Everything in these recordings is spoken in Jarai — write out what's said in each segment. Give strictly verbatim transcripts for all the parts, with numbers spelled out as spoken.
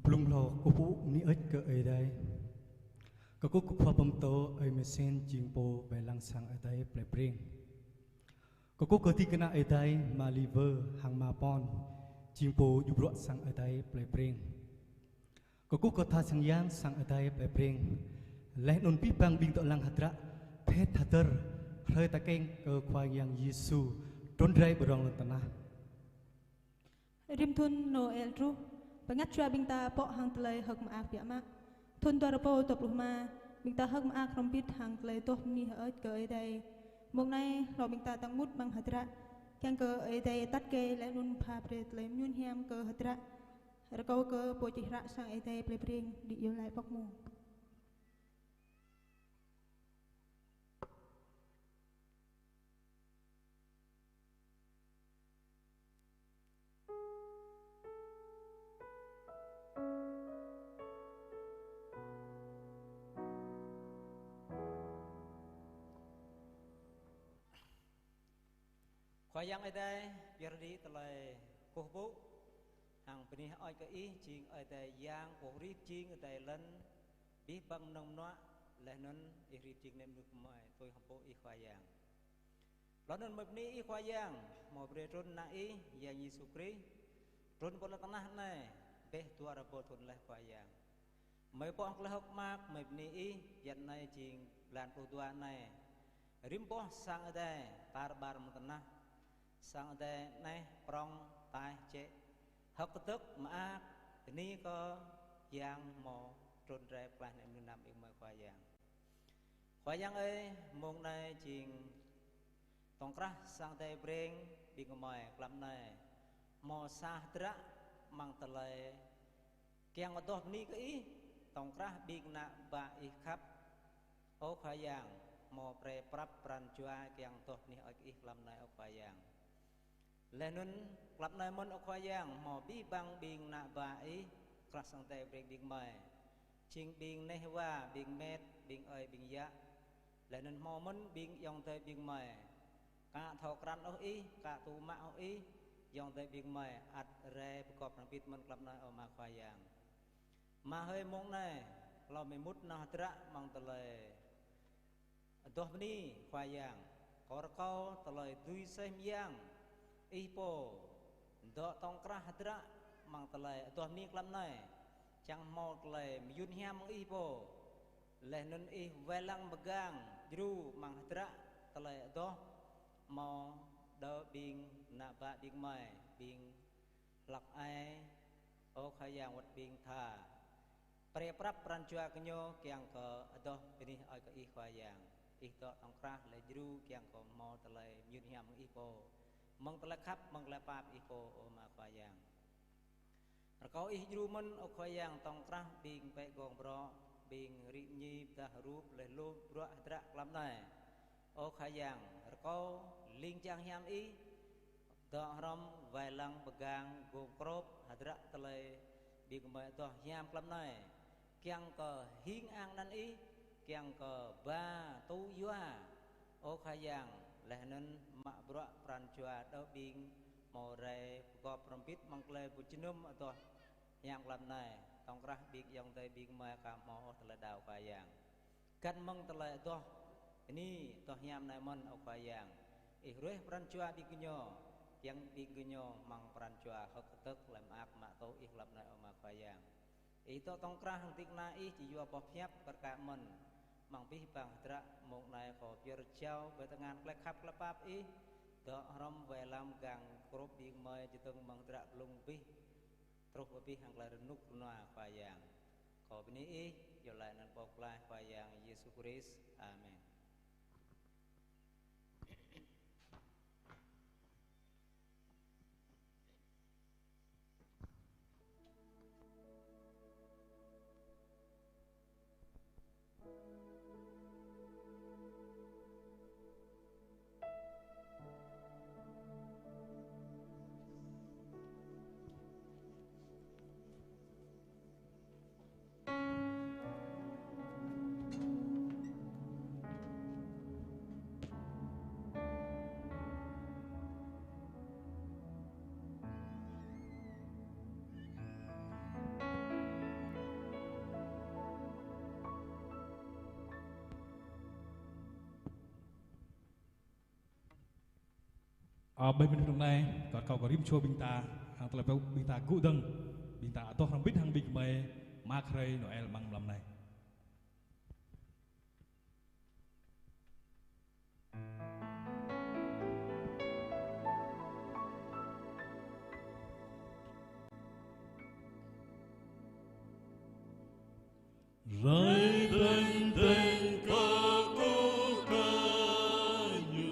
Blung hlâo kơkuh bơni hơơč kơ Ơi Adai. Kơkuh kơ Khua pơtô Ơi Mơsen jing pô wai lăng sang Ơi Adai plei Breng. Kơkuh kơ ding kơna Ơi Adai Ama Liwơ hăng Ama Pon jing pô djru bruă sang Ơi Adai plei Breng. Kơkuh kơ tha sang yang sang Ơi Adai plei Breng. Laih anŭn abih bang ƀing dŏ lăng hơdră phet hơdơr hrơi tơkeng kơ Khua Yang Yêsu trŭn rai ƀơi rŏng lŏn tơnah. Rĭm thŭn Noel truh, bơngăt jua ƀing ta pŏk hăng tơlơi hơ̆k mơak biă mă. Thŭn dua rơbâo dua pluh rơma, ƀing ta hơ̆k mơak hrŏm hơbĭt hăng tơlơi adoh bơni hơơč kơ Ơi Adai. Mông anai, hlâo ƀing ta dăng mŭt amăng hơdră, kiăng kơ Ơi Adai atăt kơ laih anŭn pha brơi tơlơi mơyun hiam kơ hơdră, rơkâo kơ pô čih hră sang Ơi Adai plei Breng đĭ iâu laĭ pŏk mông. Khua Yang Ơi Adai, pơyơr đĭ tơlơi kơkuh pơpŭ, hăng bơni hơơč kơ Ih jing Ơi Adai Yang pô rĭm jing adai lŏn, abih bang mơnơ̆ng mơnuă, laih anŭn Ih rĭm jing anai mơnuih gơmơi, tui hơpŭ Ih Khua Yang. Laih anŭn gơmơi bơni Ih Khua Yang, hmâo brơi trŭn Ană Ih, Yang Yêsu Krist, trŭn pơ lŏn tơnah anai, ƀơi dua rơbâo thŭn laih Khua Yang. Gơmơi pŏk tơlơi hơ̆k mơak, gơmơi bơni Ih, bơyan anai jing blan pluh dua anai. Rĭm boh sang Ơi Adai, tar ƀar mơ̆ng tơnah. Sang Ơi Adai anet prŏng, taih, jĕ, hơ̆k kơdơ̆k, mơak, bơni kơ Yang hmâo trŭn rai pơklaih anai mơnuih gơnam ƀing gơmơi Khua Yang. Khua Yang ơi, mông anai jing tŏng krah sang Ơi Adai Breng ƀing gơmơi tlam anai. Hmâo sa hơdră amăng tơlơi kiăng adoh bơni kơ Ih, tŏng krah ƀing ană bă Ih khăp. Ơ Khua Yang, hmâo brơi prăp pran jua kiăng adoh bơni hơơč kơ Ih tlam anai, ơ Khua Yang. Laih anŭn tlam anai mơ̆n, ơ Khua Yang, hmâo abih bang ƀing ană bă Ih, krah sang Ơi Adai Breng ƀing gơmơi. Jing ƀing neh wa, ƀing met, ƀing ơi, ƀing yă. Laih anŭn hmâo mơ̆n ƀing ayŏng adơi ƀing gơmơi. Ka thâo krăn ôh Ih, ka tŭ mă ôh Ih, ayŏng adơi ƀing gơmơi, ăt rai pơgop hrŏm hơbĭt mơ̆n tlam anai, ơ Ama Khua Yang. Ama hơi, mông anai, hlâo gơmơi mŭt nao hơdră amăng tơlơi adoh bơni Khua Yang, kâo rơkâo tơlơi dưi aseh mơyang Ih pô, dŏ tŏng krah hơdră amăng tơlơi adoh bơni tlam anai, čang hmâo tơlơi mơyun hiam mơ̆ng Ih pô. Laih anŭn Ih wai lăng mơgang djru amăng hơdră tơlơi adoh, hmâo đơ ƀing ană bă ƀing gơmơi, ƀing hlăk ai, ơ Khua Yang, wơ̆t ƀing tha. Brơi prăp pran jua kơ ñu kiăng kơ adoh bơni hơơč kơ Ih Khua Yang. Ih dŏ tŏng krah laih djru kiăng kơ hmâo tơlơi mơyun hiam mơ̆ng Ih pô. Mơ̆ng tơlơi khăp, mơ̆ng tơlơi pap Ih pô, ơ Ama Khua Yang. Rơkâo Ih djru mơ̆n, ơ Khua Yang, tŏng krah ƀing pĕ gong brŏ, ƀing rĭ mơñi, pơdah rup, laih lu bruă hơdră tlam anai. Ơ Khua Yang, rơkâo ling jang hiam Ih dŏ hrŏm wai lăng pơgang gum krôp hơdră tơlơi ƀing gơmơi adoh hiam tlam anai. Kiăng kơ hing ang anăn Ih, kiăng kơ ba tŭ yua, ơ Khua Yang, laih anŭn mă bruă pran jua đơ ƀing hmâo rai pơgop hrŏm hơbĭt amăng tơlơi pơjơnum adoh hiam tlam anai, tŏng krah ƀing ayŏng adơi ƀing gơmơi aka hmâo ôh tơlơi đaŏ Khua Yang. Găn mơ̆ng tơlơi adoh bơni, adoh hiam anai mơ̆n, ơ Khua Yang. Ih ruêh pran jua ƀing gơñu, kiăng ƀing gơñu mơ̆ng pran jua hơ̆k kơdơ̆k, tơlơi mơak mă tŭ Ih tlam anai, ơ Ama Khua Yang. Ih dŏ tŏng krah hăng ding kơna Ih či yua boh pơhiăp kar kaĭ mơ̆n. Amăng abih bang hơdră mông anai kâo pơyơr jao ƀơi tơngan tơlơi khăp tơlơi pap Ih, dŏ hrŏm wai lăng pơgang krôp ƀing gơmơi čơdơ̆ng amăng hơdră glông abih, truh abih hăng tơlơi rơnŭk rơnua Khua Yang. Kâo bơni Ih, iâu laĭ anăn Pô Pơklaih Khua Yang Yêsu Krist. Amen. Ơ, ƀơi mơnit anai, kâo rơkâo kơ rĭm čô ƀing ta, hăng tơlơi pơpŭ ƀing ta gŭ dơ̆ng, ƀing ta adoh hrŏm hơbĭt hăng ƀing gơmơi, mơak hrơi Noel amăng mlam anai. Rai têng têng kơ kâo kơ ñu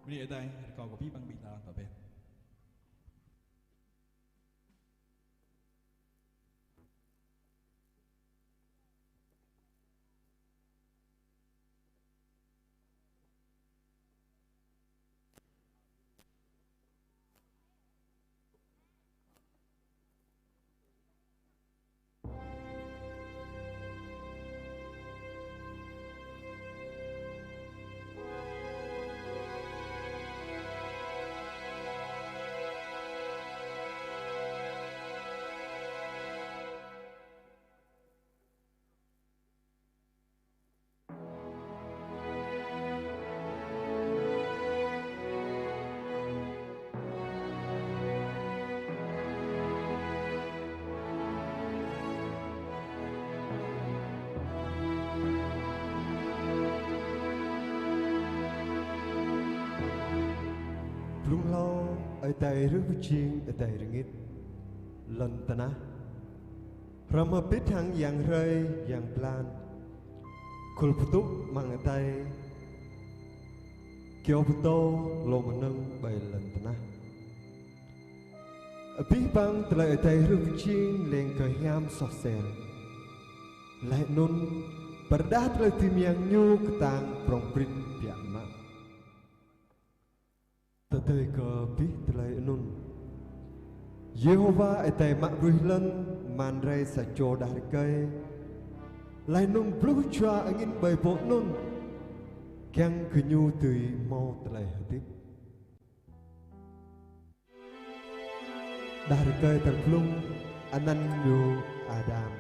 Bơni Ơi Adai, rơkâo kơ abih bang ƀing ta lăng tŏ pĕ. Blung hlâo, Ơi Adai rơ̆k pơjing adai rơngit lŏn tơnah. Pơhrăm hơbĭt hăng yang hrơi, yang blan. Khul pơtŭ amăng adai, kyâo pơtô, lŏm mơnơ̆ng ƀơi lŏn tơnah. Abih bang tơlơi adai hrih pơjing leng kơ hiam soh sel. Laih anŭn, pơrơđah tơlơi dưi mơyang ñu kơtang prŏng prin biă mă. Tơdơi kơ abih tơlơi anŭn, Yêhôwa Ơi Adai mă bruih lŏn man rai sa čô đah rơkơi, laih anŭn bluh jua angin ƀơi pô anŭn, kiăng kơ ñu dưi hmâo tơlơi hơdip. Đah rơkơi tal blung, anăn ñu Adam.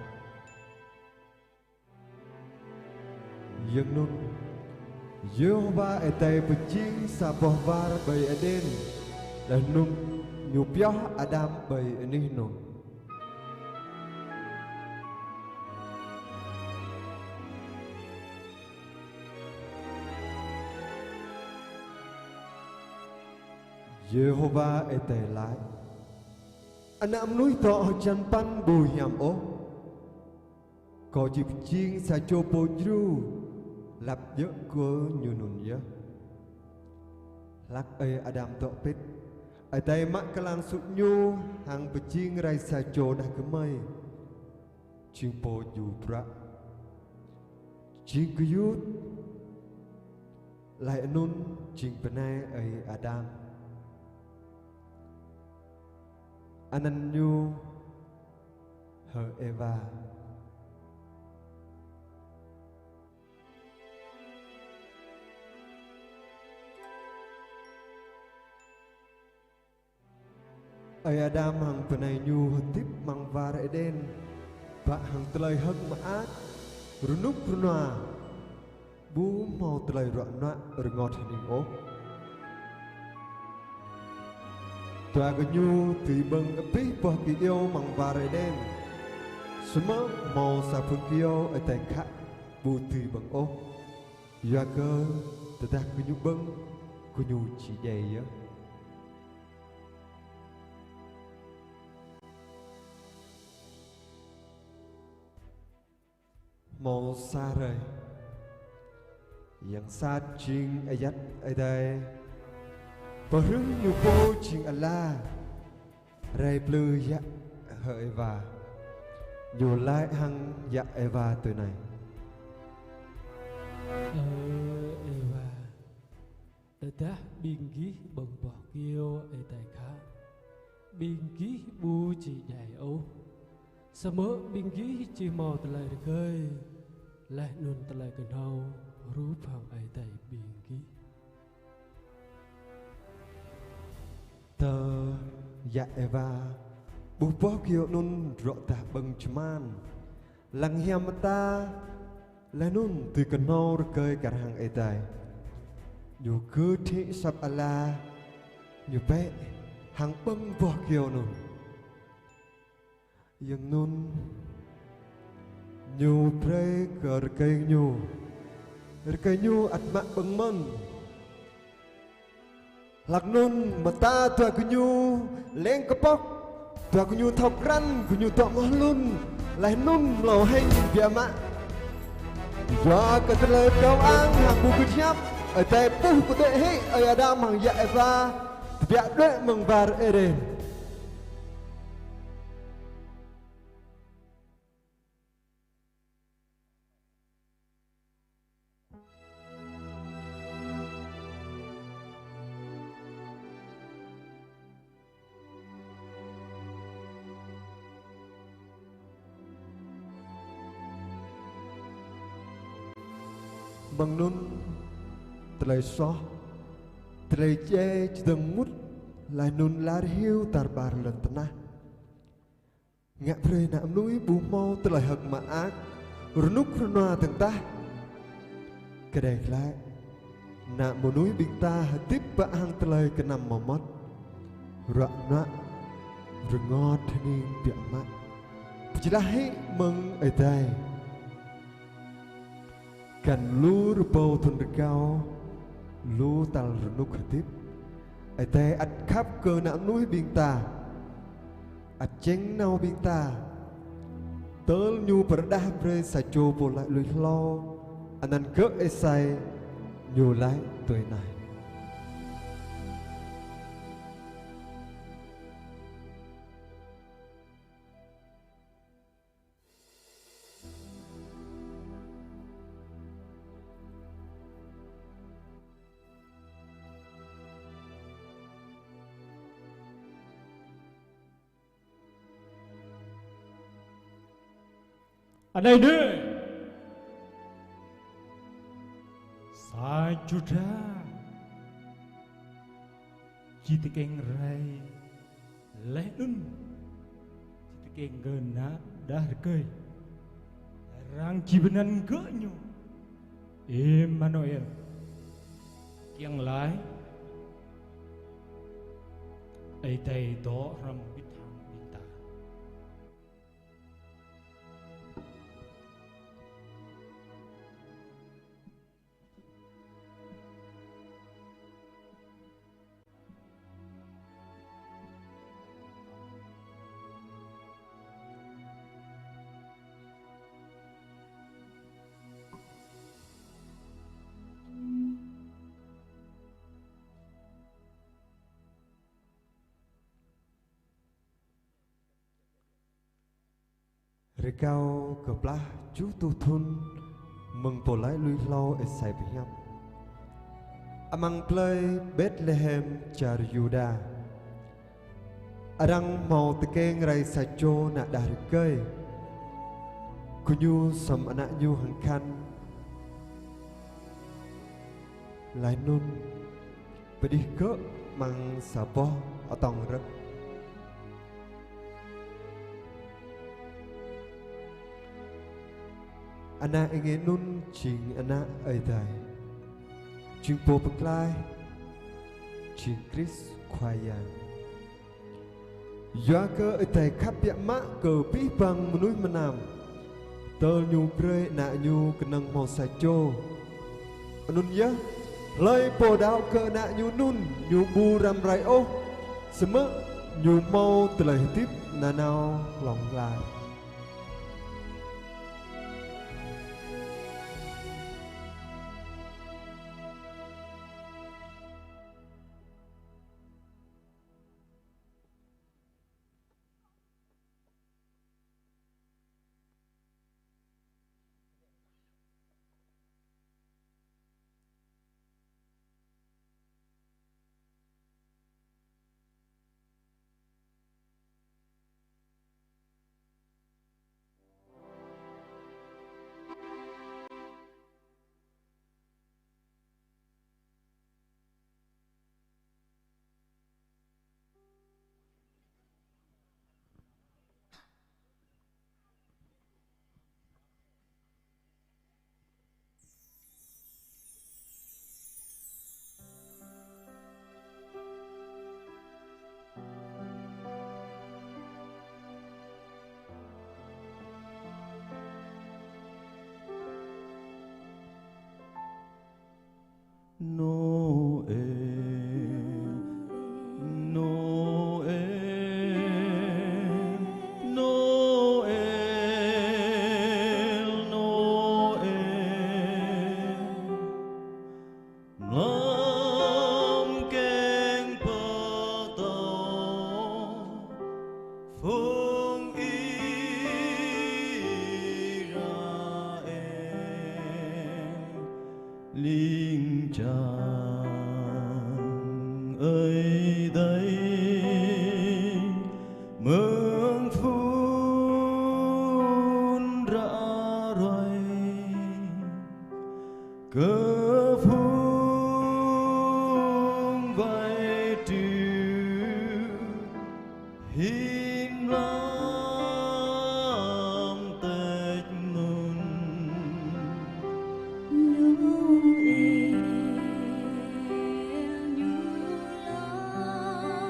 Yơ̆ng anŭn, Yêhôwa Ơi Adai pơjing sa boh war ƀơi Êđen, laih anŭn ñu pioh Adam ƀơi anih anŭn. Yêhôwa Ơi Adai laĭ: Ană mơnuih dŏ hơjăn păn ƀu hiam ôh. Kâo či pơjing sa čô pô djru lăp djơ̆ kơ ñu anŭn yơh. Hlak ơi Adam dŏ pĭt, Ơi Adai mă kơlang sŭ ñu hăng pơjing rai sa čô đah kơmơi, jing pô djru bruă, jing gơyut, laih anŭn jing bơnai ơi Adam. Anăn ñu H'Êwa. Ơi Adam hăng bơnai ñu hơdip amăng war Êđen, bă hăng tơlơi hơ̆k mơak, rơnŭk rơnua, ƀu hmâo tơlơi ruă nuă rơngot hơning ôh. Dua gơñu dưi ƀơ̆ng abih boh kơyâo amăng war Êđen. Samơ̆ hmâo sa phung kơyâo Ơi Adai khă ƀu dưi ƀơ̆ng ôh. Yua kơ tơdah gơñu ƀơ̆ng, gơñu či djai yơh. Hmâo sa hrơi, yang sat jing ayăt Ơi Adai pơhrưng ñu pô jing ala, rai plư yă H'Êwa. Ñu laĭ hăng yă Êwa tui anai: Ơ Êwa, tơdah ƀing gih ƀơ̆ng boh kơyâo Ơi Adai khă, ƀing gih ƀu či djai ôh. Samơ̆ ƀing gih či hmâo tơlơi rơgơi, laih anŭn tơlơi kơhnâo hrup hăng Ơi Adai ƀing gih. Tơ yă Êwa ƀuh boh kơyâo anŭn rŏ dah ƀơ̆ng čơman, lăng hiam mơta, laih anŭn dưi kơhnâo rơgơi kar hăng Ơi Adai. Ñu gưt hĭ asăp ala, ñu bĕ hăng ƀơ̆ng boh kơyâo anŭn. Yơ̆ng anŭn, ñu brơi kơ rơgơi ñu, rơgơi ñu ăt mă ƀơ̆ng mơ̆n. Hlak anŭn mơta dua gơñu leng kơpŏk, dua gơñu thâo krăn gơñu dŏ mơ̆ng hlŭn, laih anŭn mlâo hĕng biă mă. Yua kơ tơlơi pơkâo ang hăng ƀu gưt hiăp, Ơi Adai puh pơđuaĭ hĭ ơi Adam hăng yă Êwa tơbiă đuaĭ mơ̆ng war Êđen. Mơ̆ng anŭn tơlơi soh, tơlơi djai čơdơ̆ng mŭt, laih anŭn lar hyu tar ƀar lŏn tơnah. Ngă brơi ană mơnuih ƀu hmâo tơlơi hơ̆k mơak, rơnŭk rơnua dơ̆ng tah. Kơđai glaĭ, ană mơnuih ƀing ta hơdip bă hăng tơlơi kơnăm mơmŏt, ruă nuă, rơngot hơning biă mă, pơčơlah hĭ mơ̆ng Ơi Adai. Găn lu rơbâo thŭn rơgao, lu tal rơnŭk hơdip, Ơi Adai ăt khăp kơ ană mơnuih ƀing ta, ăt čeng nao ƀing ta, Tơl ñu pơrơđah brơi sa čô pô laĭ lui hlâo, anăn gơ̆ Êsai, ñu laĭ tui anai: Anai nê, sa čô dra či tơkeng rai, laih anŭn či tơkeng kơ ană đah rơkơi. Arăng či pơanăn gơ̆ ñu Emanuel, kiăng laĭ Ơi Adai dŏ hrŏm ƀing ta. Rơkâo kơplah tơjuh rơtuh thŭn mơ̆ng pô laĭ lui hlâo Êsai pơhiăp, amăng plơi Betlehem čar Yuđa, arăng hmâo tơkeng rai sa čô ană đah rơkơi, gơñu sŏm ană ñu hăng khăn. Laih anŭn pơđih gơ̆ amăng sa boh atông rơ̆k. Ană ing anŭn jing Ană Ơi Adai, jing Pô Pơklaih, jing Krist Khua Yang. Yua kơ Ơi Adai khăp biă mă kơ abih bang mơnuih mơnam, tơl Ñu brơi Ană Ñu kơnơ̆ng hmâo sa čô. Anŭn yơh, hlơi pô đaŏ kơ Ană Ñu anŭn, ñu ƀu răm rai ôh, samơ̆ ñu hmâo tơlơi hơdip nanao hlŏng lar. Noel, Noel, Noel, Noel. Mlam kiăng pơtô phung Israel, ling jang Ơi Adai mơ̆ng phŭn ră ruai. Kơ phung wai triu hin mlam tĕč mơnŭn. Noel ñu laĭ,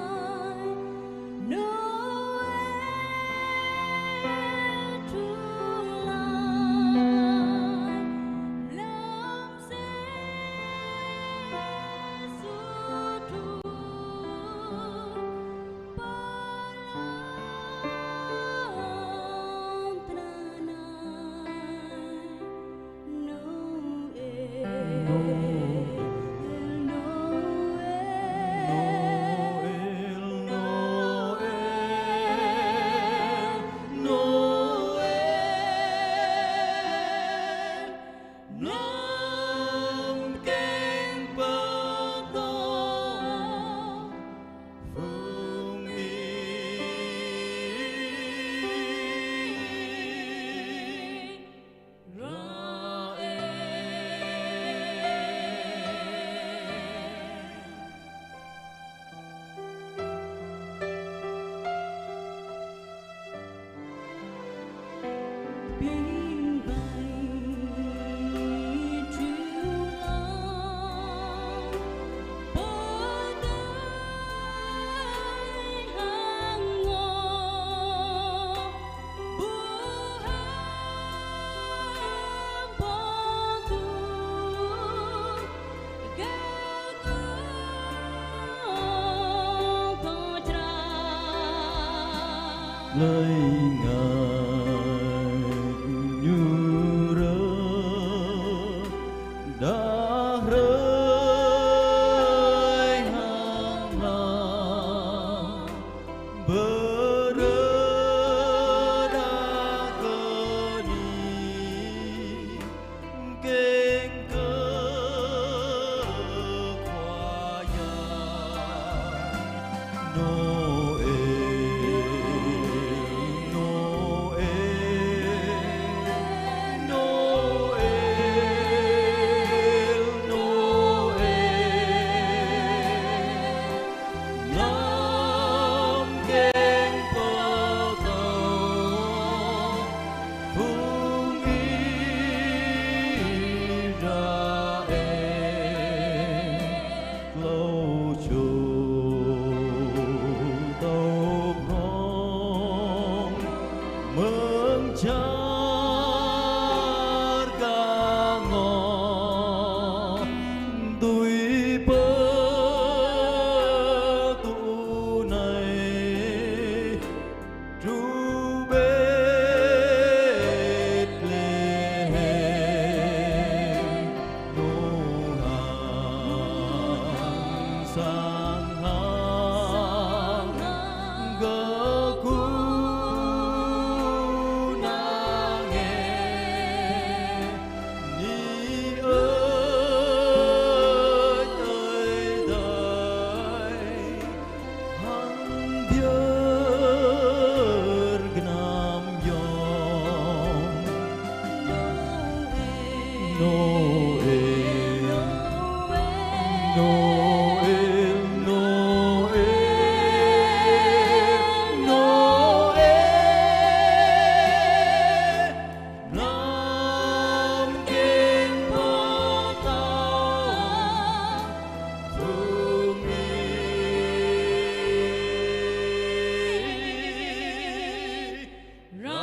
Noel truh laĭ, mlam Ƀing wai triu lăng pơ adai hăng ngŏ, ƀu hăng pơtŭ gah kơ kâo črang. Hlơi ngă ñu rơ đah hrơi hăng hlăng bơrơ đah kơni. Kiăng kơ Khua Yang. Noel, Noel, Noel, Noel. Lăm kiăng pơtao phung Israel, hlâo čô tơl hrŏm mơ̆ng čar kah ngŏ, tui pơ tŭ anai truh Betlehem. Ñu hăng sang hăng gơ̆ kơ anai, ni ơi, ơi, ơi. Hăng pơyơr gơnam yôm. Noel, Noel, Noel, Noel. Lăm kiăng pơtao phung Israel.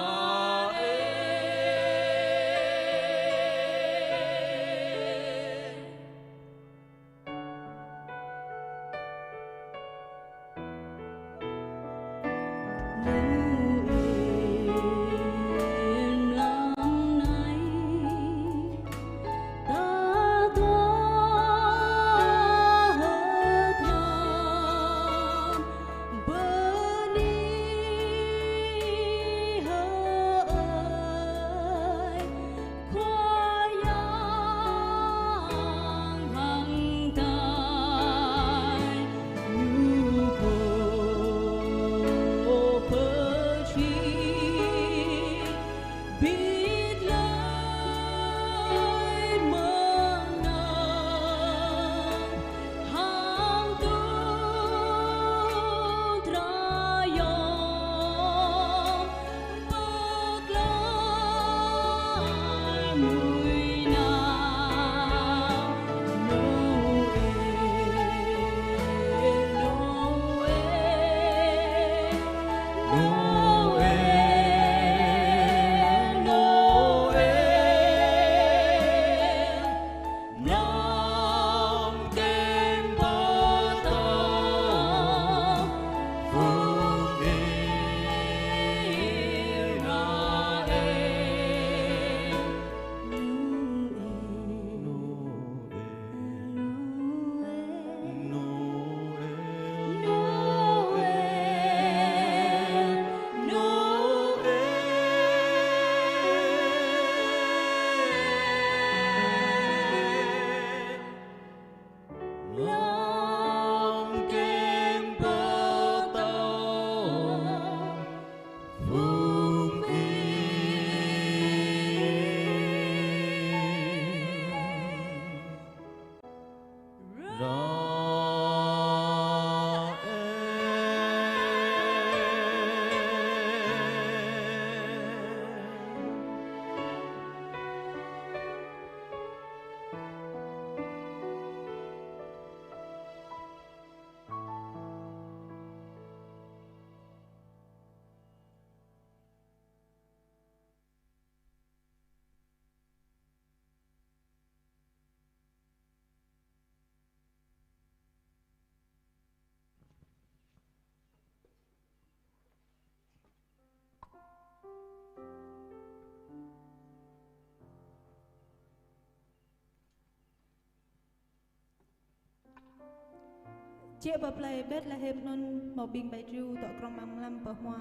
Jĕ pơ plơi Betlehem anŭn hmâo ƀing ƀai triu dŏ krŏng amăng mlam pơ hmua,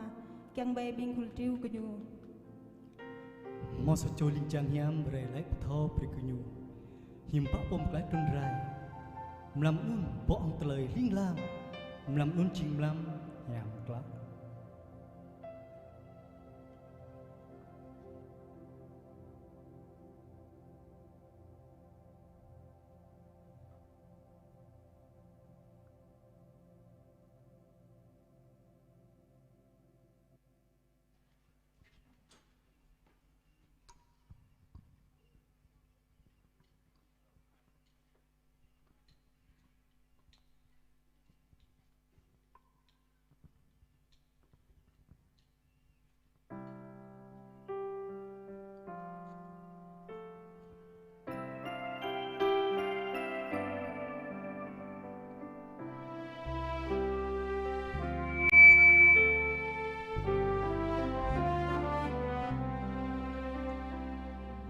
kiăng wai ƀing khul triu kơ ñu. Hmâo sa čô ling jang hiam rai laĭ pơthâo brơi kơ ñu: Hiư̆m pă pô pơklaih trŭn rai? Mlam anŭn pô hăng tơlơi hling hlang, mlam anŭn jing mlam hiam klă.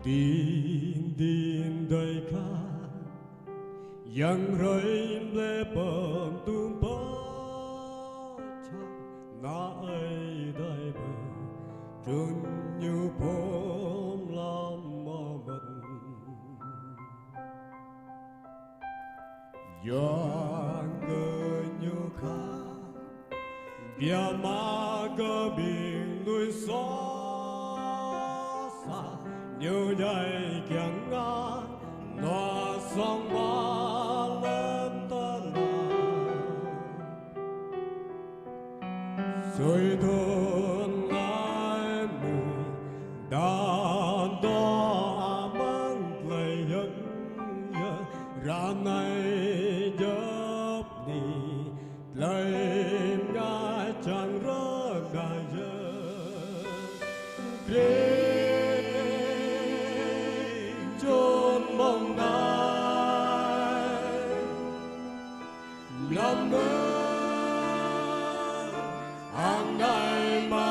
Ding ding dai kha, yang rai ble pơm tum pơm chang, na ai dai bơ, trun ñu pơm lam ma mơ̆n. Yang kơ ñu kha, biă mă kơ ƀing mơnuih soh sat, ñu djai kiăng ngă, nua song mă lŏn tơnah. Sui thun lai mui, dan dŏ amăng tơlơi yơ̆ng yơh, ră anai djŏp ni, tơlơi ngă čang rơngai yơh. Krist čun mơ̆ng anai. Mlam mơ̆ng anai mă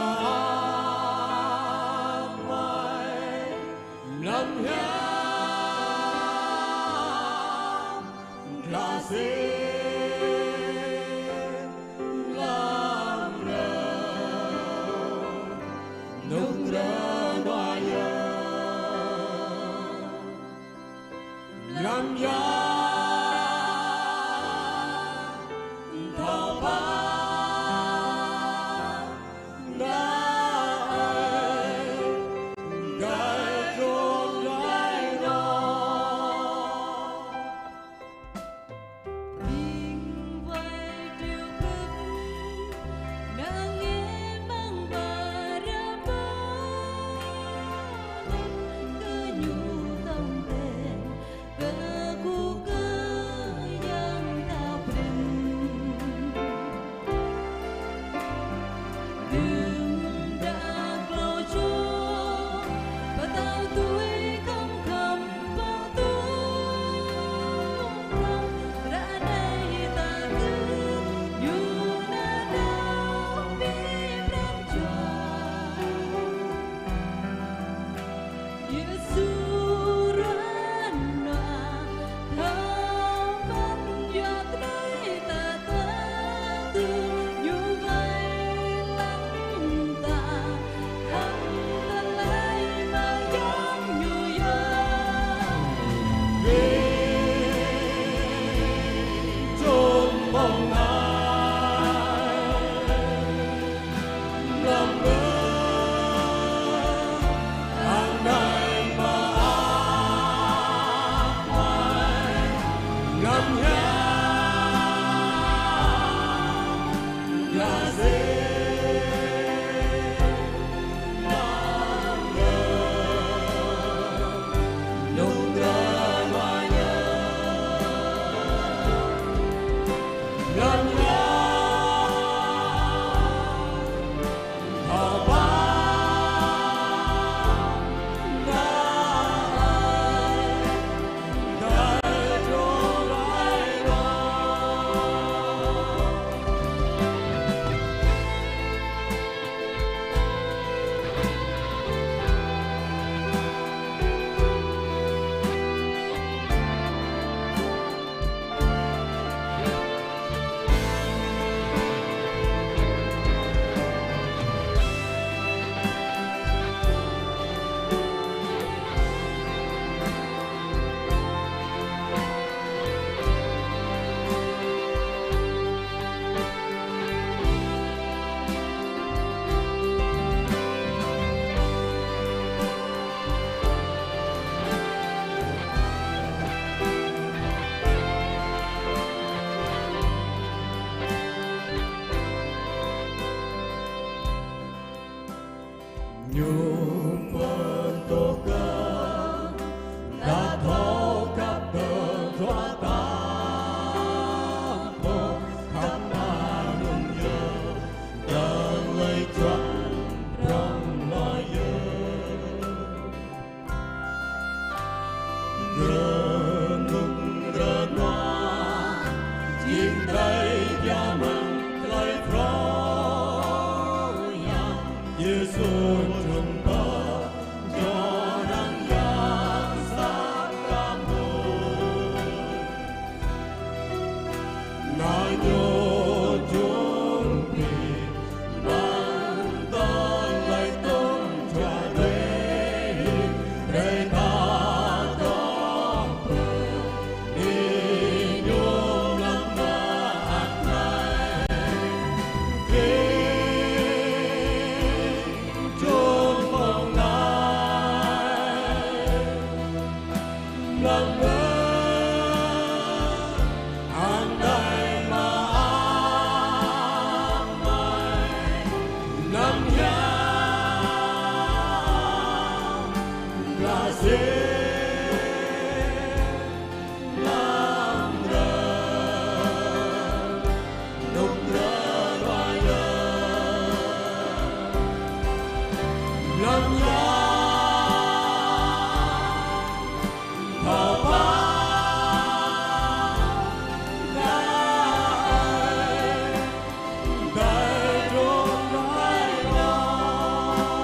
amai, mlam hiam klă sĭt mlam rơ̆, nŭng rơnua yơh. Lăm yang thâo pă, ngai, ngai trun rai nô. Ƀing wai triu pơ̆k, nang ih mơ̆ng Barabas, kơ ñu tong ten, kơ kơkuh kơ Yang thâo prin. Đưm đă klâo čô pơtao tui khŏm khŏm pơtŭ, ră anai ta kơ ñu nao pơ pran jua. Yêsu rơnua, thâo mơ̆n yua tơlơi ta tơtư̆, ñu wai lăng ta, hăng tơlơi mơyang ñu yơh. Ƀing čun mơ̆ng anai. Lăm bơ̆ anai mă Rơnŭk rơnua, jing drơi jơmang tơlơi phrâo Yang Yêsu trŭn pơ jơlan Yang sat kơmơi. Nao ñu čun pi, nao tơlơi tŭm čua dui, rai ta tơm pơ, ni ñu lăng ba ak nai. Pi, čun mơ̆ng nai. Lăng bơ, ang đai mă ak mai, lăng yang, lăng sĭ, lăng rơ̆. Lŭng rơ̆ rua yơh. Lơ̆m yơh. Pơpă. Đa ai. Đa ai trŭn đa ai lơ̆m.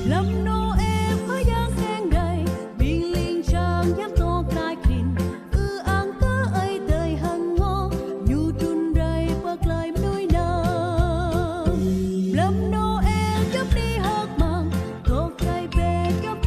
Lơ̆m Nôê pơ yang heng đai, ƀing ling jang yap tŏk tlaih krin, ư ang kơ Ơi Adai hăng ngŏ, ñu trŭn rai pơ tơlơi mơnuih anai. Lơ̆m Nôê djŏp anih hơ̆k mơ̆ng, tŏk tơlơi pĕ djŏp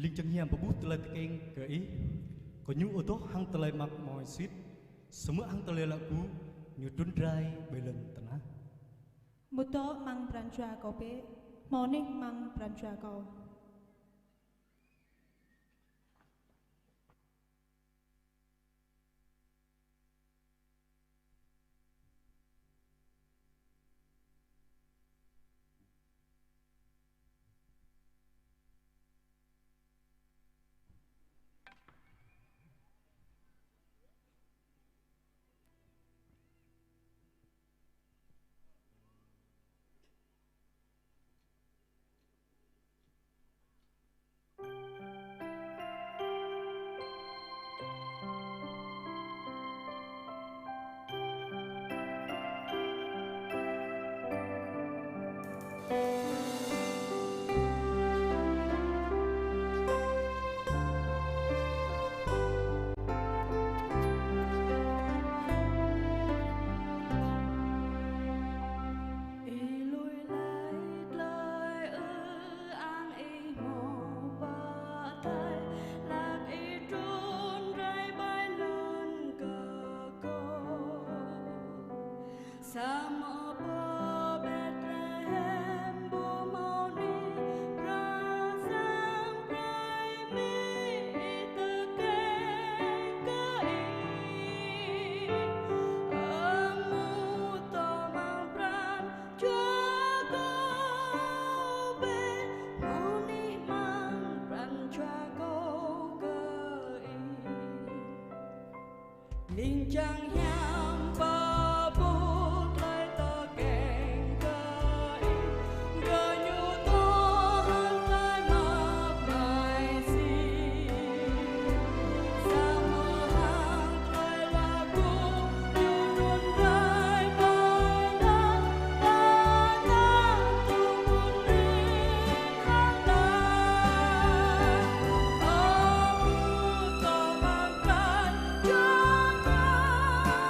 Ling jang hiam pơƀuh tơlơi tơkeng kơ Ih, kơ Ñu adoh hăng tơlơi mơak mơsĭt, samơ̆ hăng tơlơi luă gŭ Ñu trŭn rai ƀơi lŏn tơnah. Mŭt dŏ amăng pran jua Kâo bĕ, hmâo anih amăng pran jua Kâo. Ih lui laĭ tơlơi ư-ang Ih hmâo pơthâo, hlak Ih trŭn rai ƀơi lŏn kơkuh. Samơ̆ pơ Betlehem ƀu hmâo anih, pơsăng brơi mơ̆ng Ih tơkeng kơ Ih. Ơ, mŭt dŏ amăng pran jua Kâo bĕ, hmâo anih amăng pran jua Kâo kơ Ih. Ling jang hiam pơƀuh tơlơi tơkeng kơ Ih, kơ Ñu adoh hăng tơlơi mơak mơsĭt. Samơ̆ hăng tơlơi luă gŭ Ñu trŭn rai ƀơi lŏn tơnah, tŭ mơ̆n rĭm hăng ta. Ơ, mŭt dŏ amăng pran jua Kâo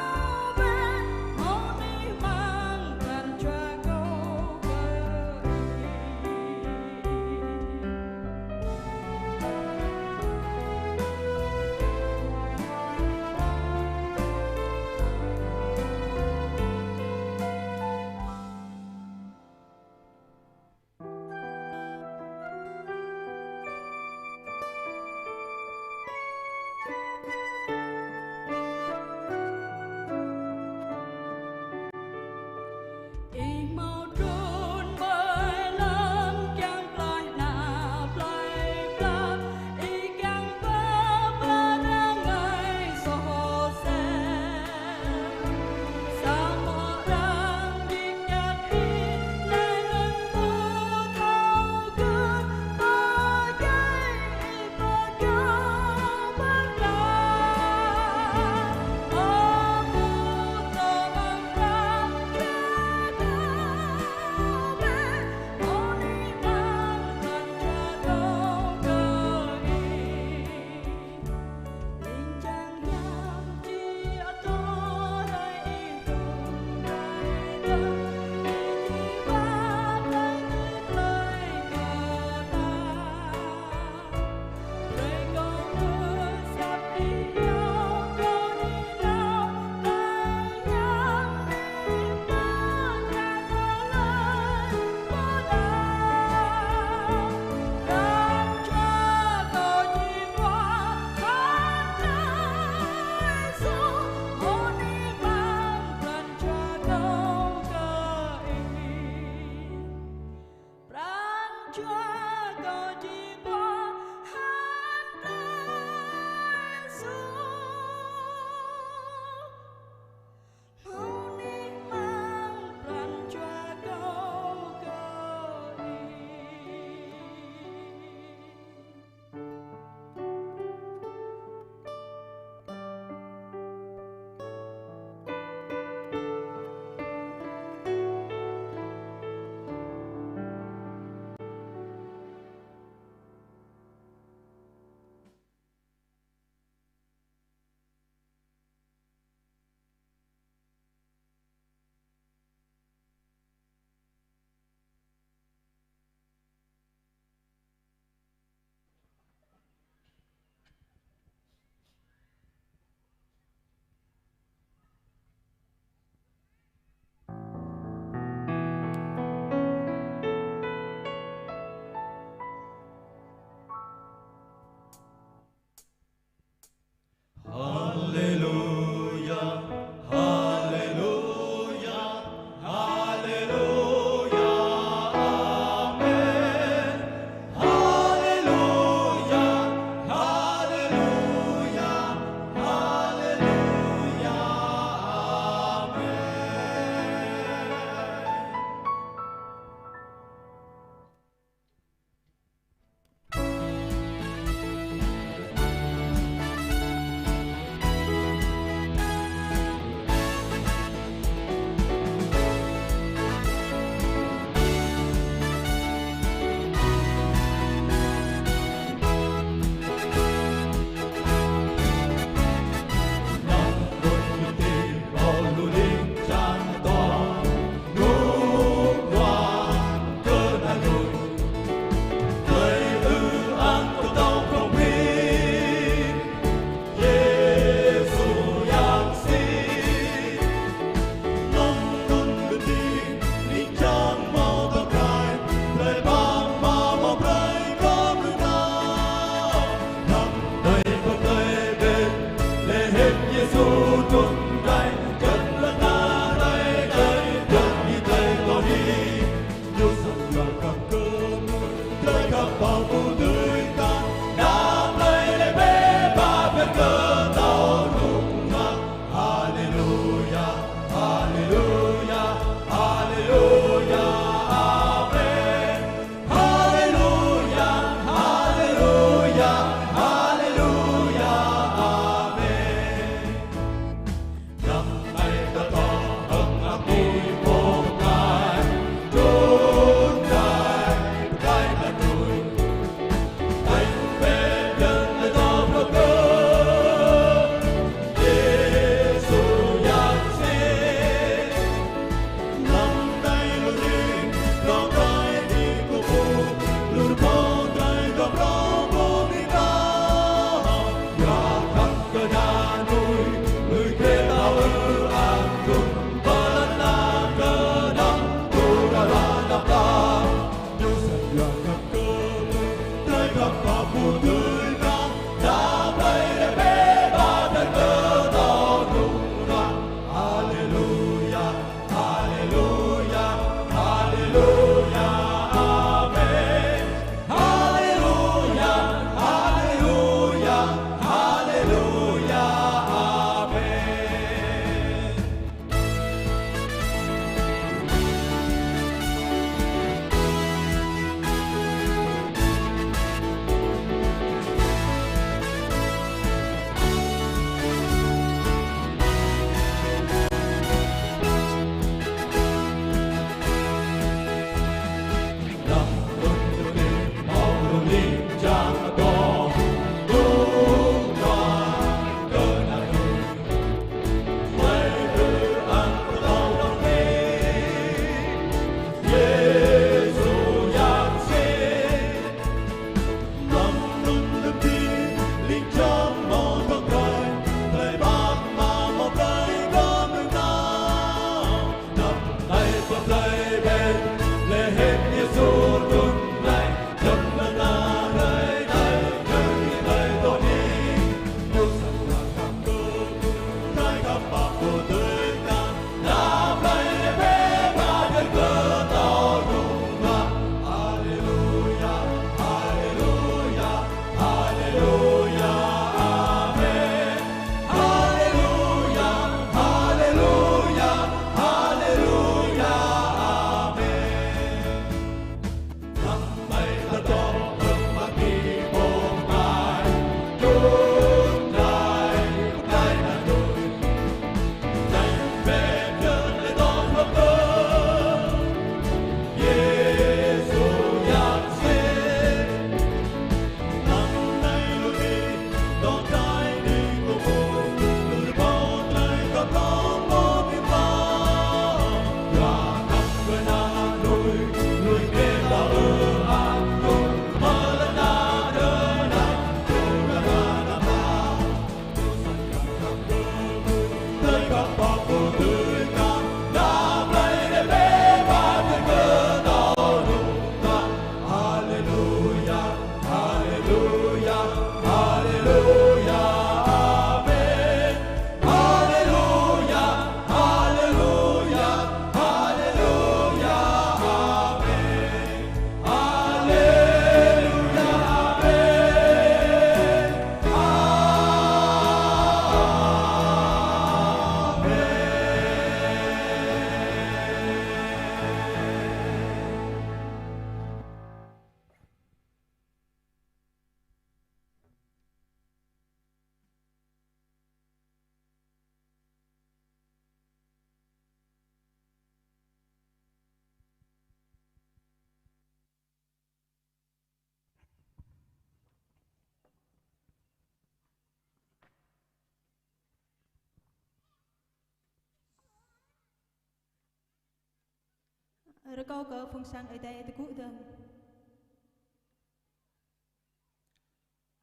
Rơkâo kơ phung sang Ơi Adai tơgŭ dơ̆ng.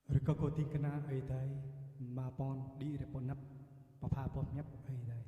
Rơkâo kơ ding kơna Ơi Adai, mă pŏn đĭ rai pơ anăp, pơpha boh hiăp Ơi Adai.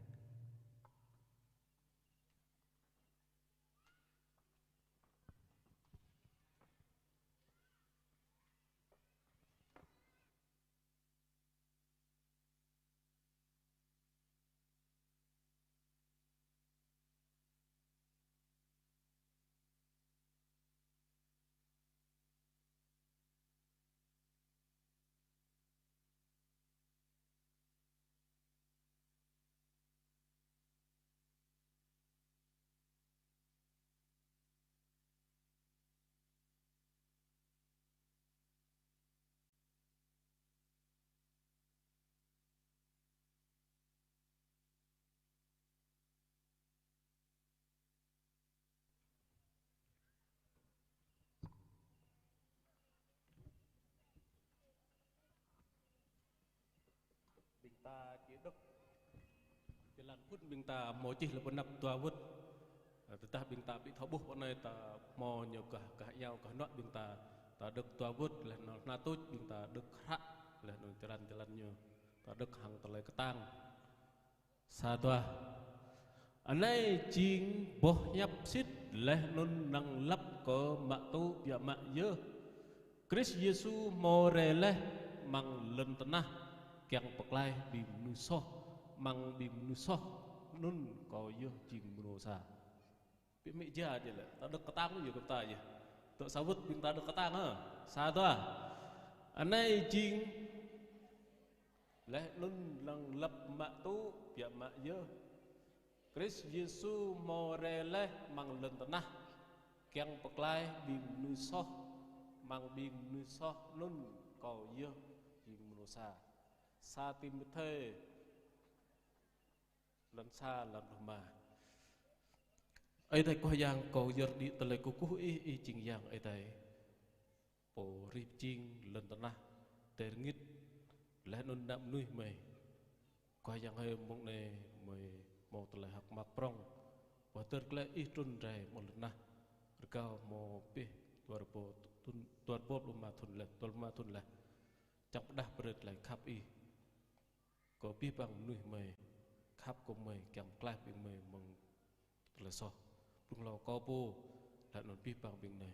Ƀing ta či đŏk jơlan phŭn ƀing ta hmâo čih lĕ pơ anăp dua wơ̆t. Tơdah ƀing ta ƀu thâo ƀuh pơ anai ta hmâo ñu gah, gah iâu, gah hnuă ƀing ta, ta đŏk dua wơ̆t laih anŭn hna tuč ƀing ta đŏk hră laih anŭn jơlan, jơlan ñu ta đŏk hăng tơlơi kơtang. Sa dua. Anai jing boh hiăp sĭt laih anŭn năng lăp kơ mă tŭ biă mă yơh. Krist Yêsu hmâo rai laih amăng lŏn tơnah kiăng pơklaih ƀing mơnuih soh, amăng ƀing mơnuih soh anŭn kâo yơh jing mrô sa. Ƀu mĭn jia jĕ lĕ, ta đŏk kơtang yơh kơ ta yơh. Tŏ sa wơ̆t ƀing ta đŏk kơtang hă. Sa dua. Anai jing laih anŭn năng lăp mă tŭ biă mă yơh. Krist Yêsu hmâo rai laih amăng lŏn tơnah kiăng pơklaih ƀing mơnuih soh, amăng ƀing mơnuih soh anŭn kâo yơh jing mrô sa. Sa Timôthê lăn sa, lăn pluh rơma. Ơi Adai Khua Yang, kâo yơr đĭ tơlơi kơkuh Ih, Ih jing Yang Ơi Adai, Pô hrih pơjing lŏn tơnah, tơlơi rơngit, laih anŭn ană mơnuih mơi. Khua Yang hơi, mông anai mơi hmâo tơlơi hơ̆k mơak prŏng, pơhơdơr glaĭ Ih trŭn rai amăng lŏn tơnah. Rơgao hmâo abih dua rơbâo thŭn, dua rơbâo pluh rơma thŭn laih, dua pluh rơma thŭn laih. Čang pơdah brơi tơlơi khăp Ih kơ abih bang mơnuih mơi, khăp kơ mơi, kiăng pơklaih ƀing mơi mơ̆ng tơlơi soh. Blung hlâo kâo pô, laih anŭn abih bang ƀing anai.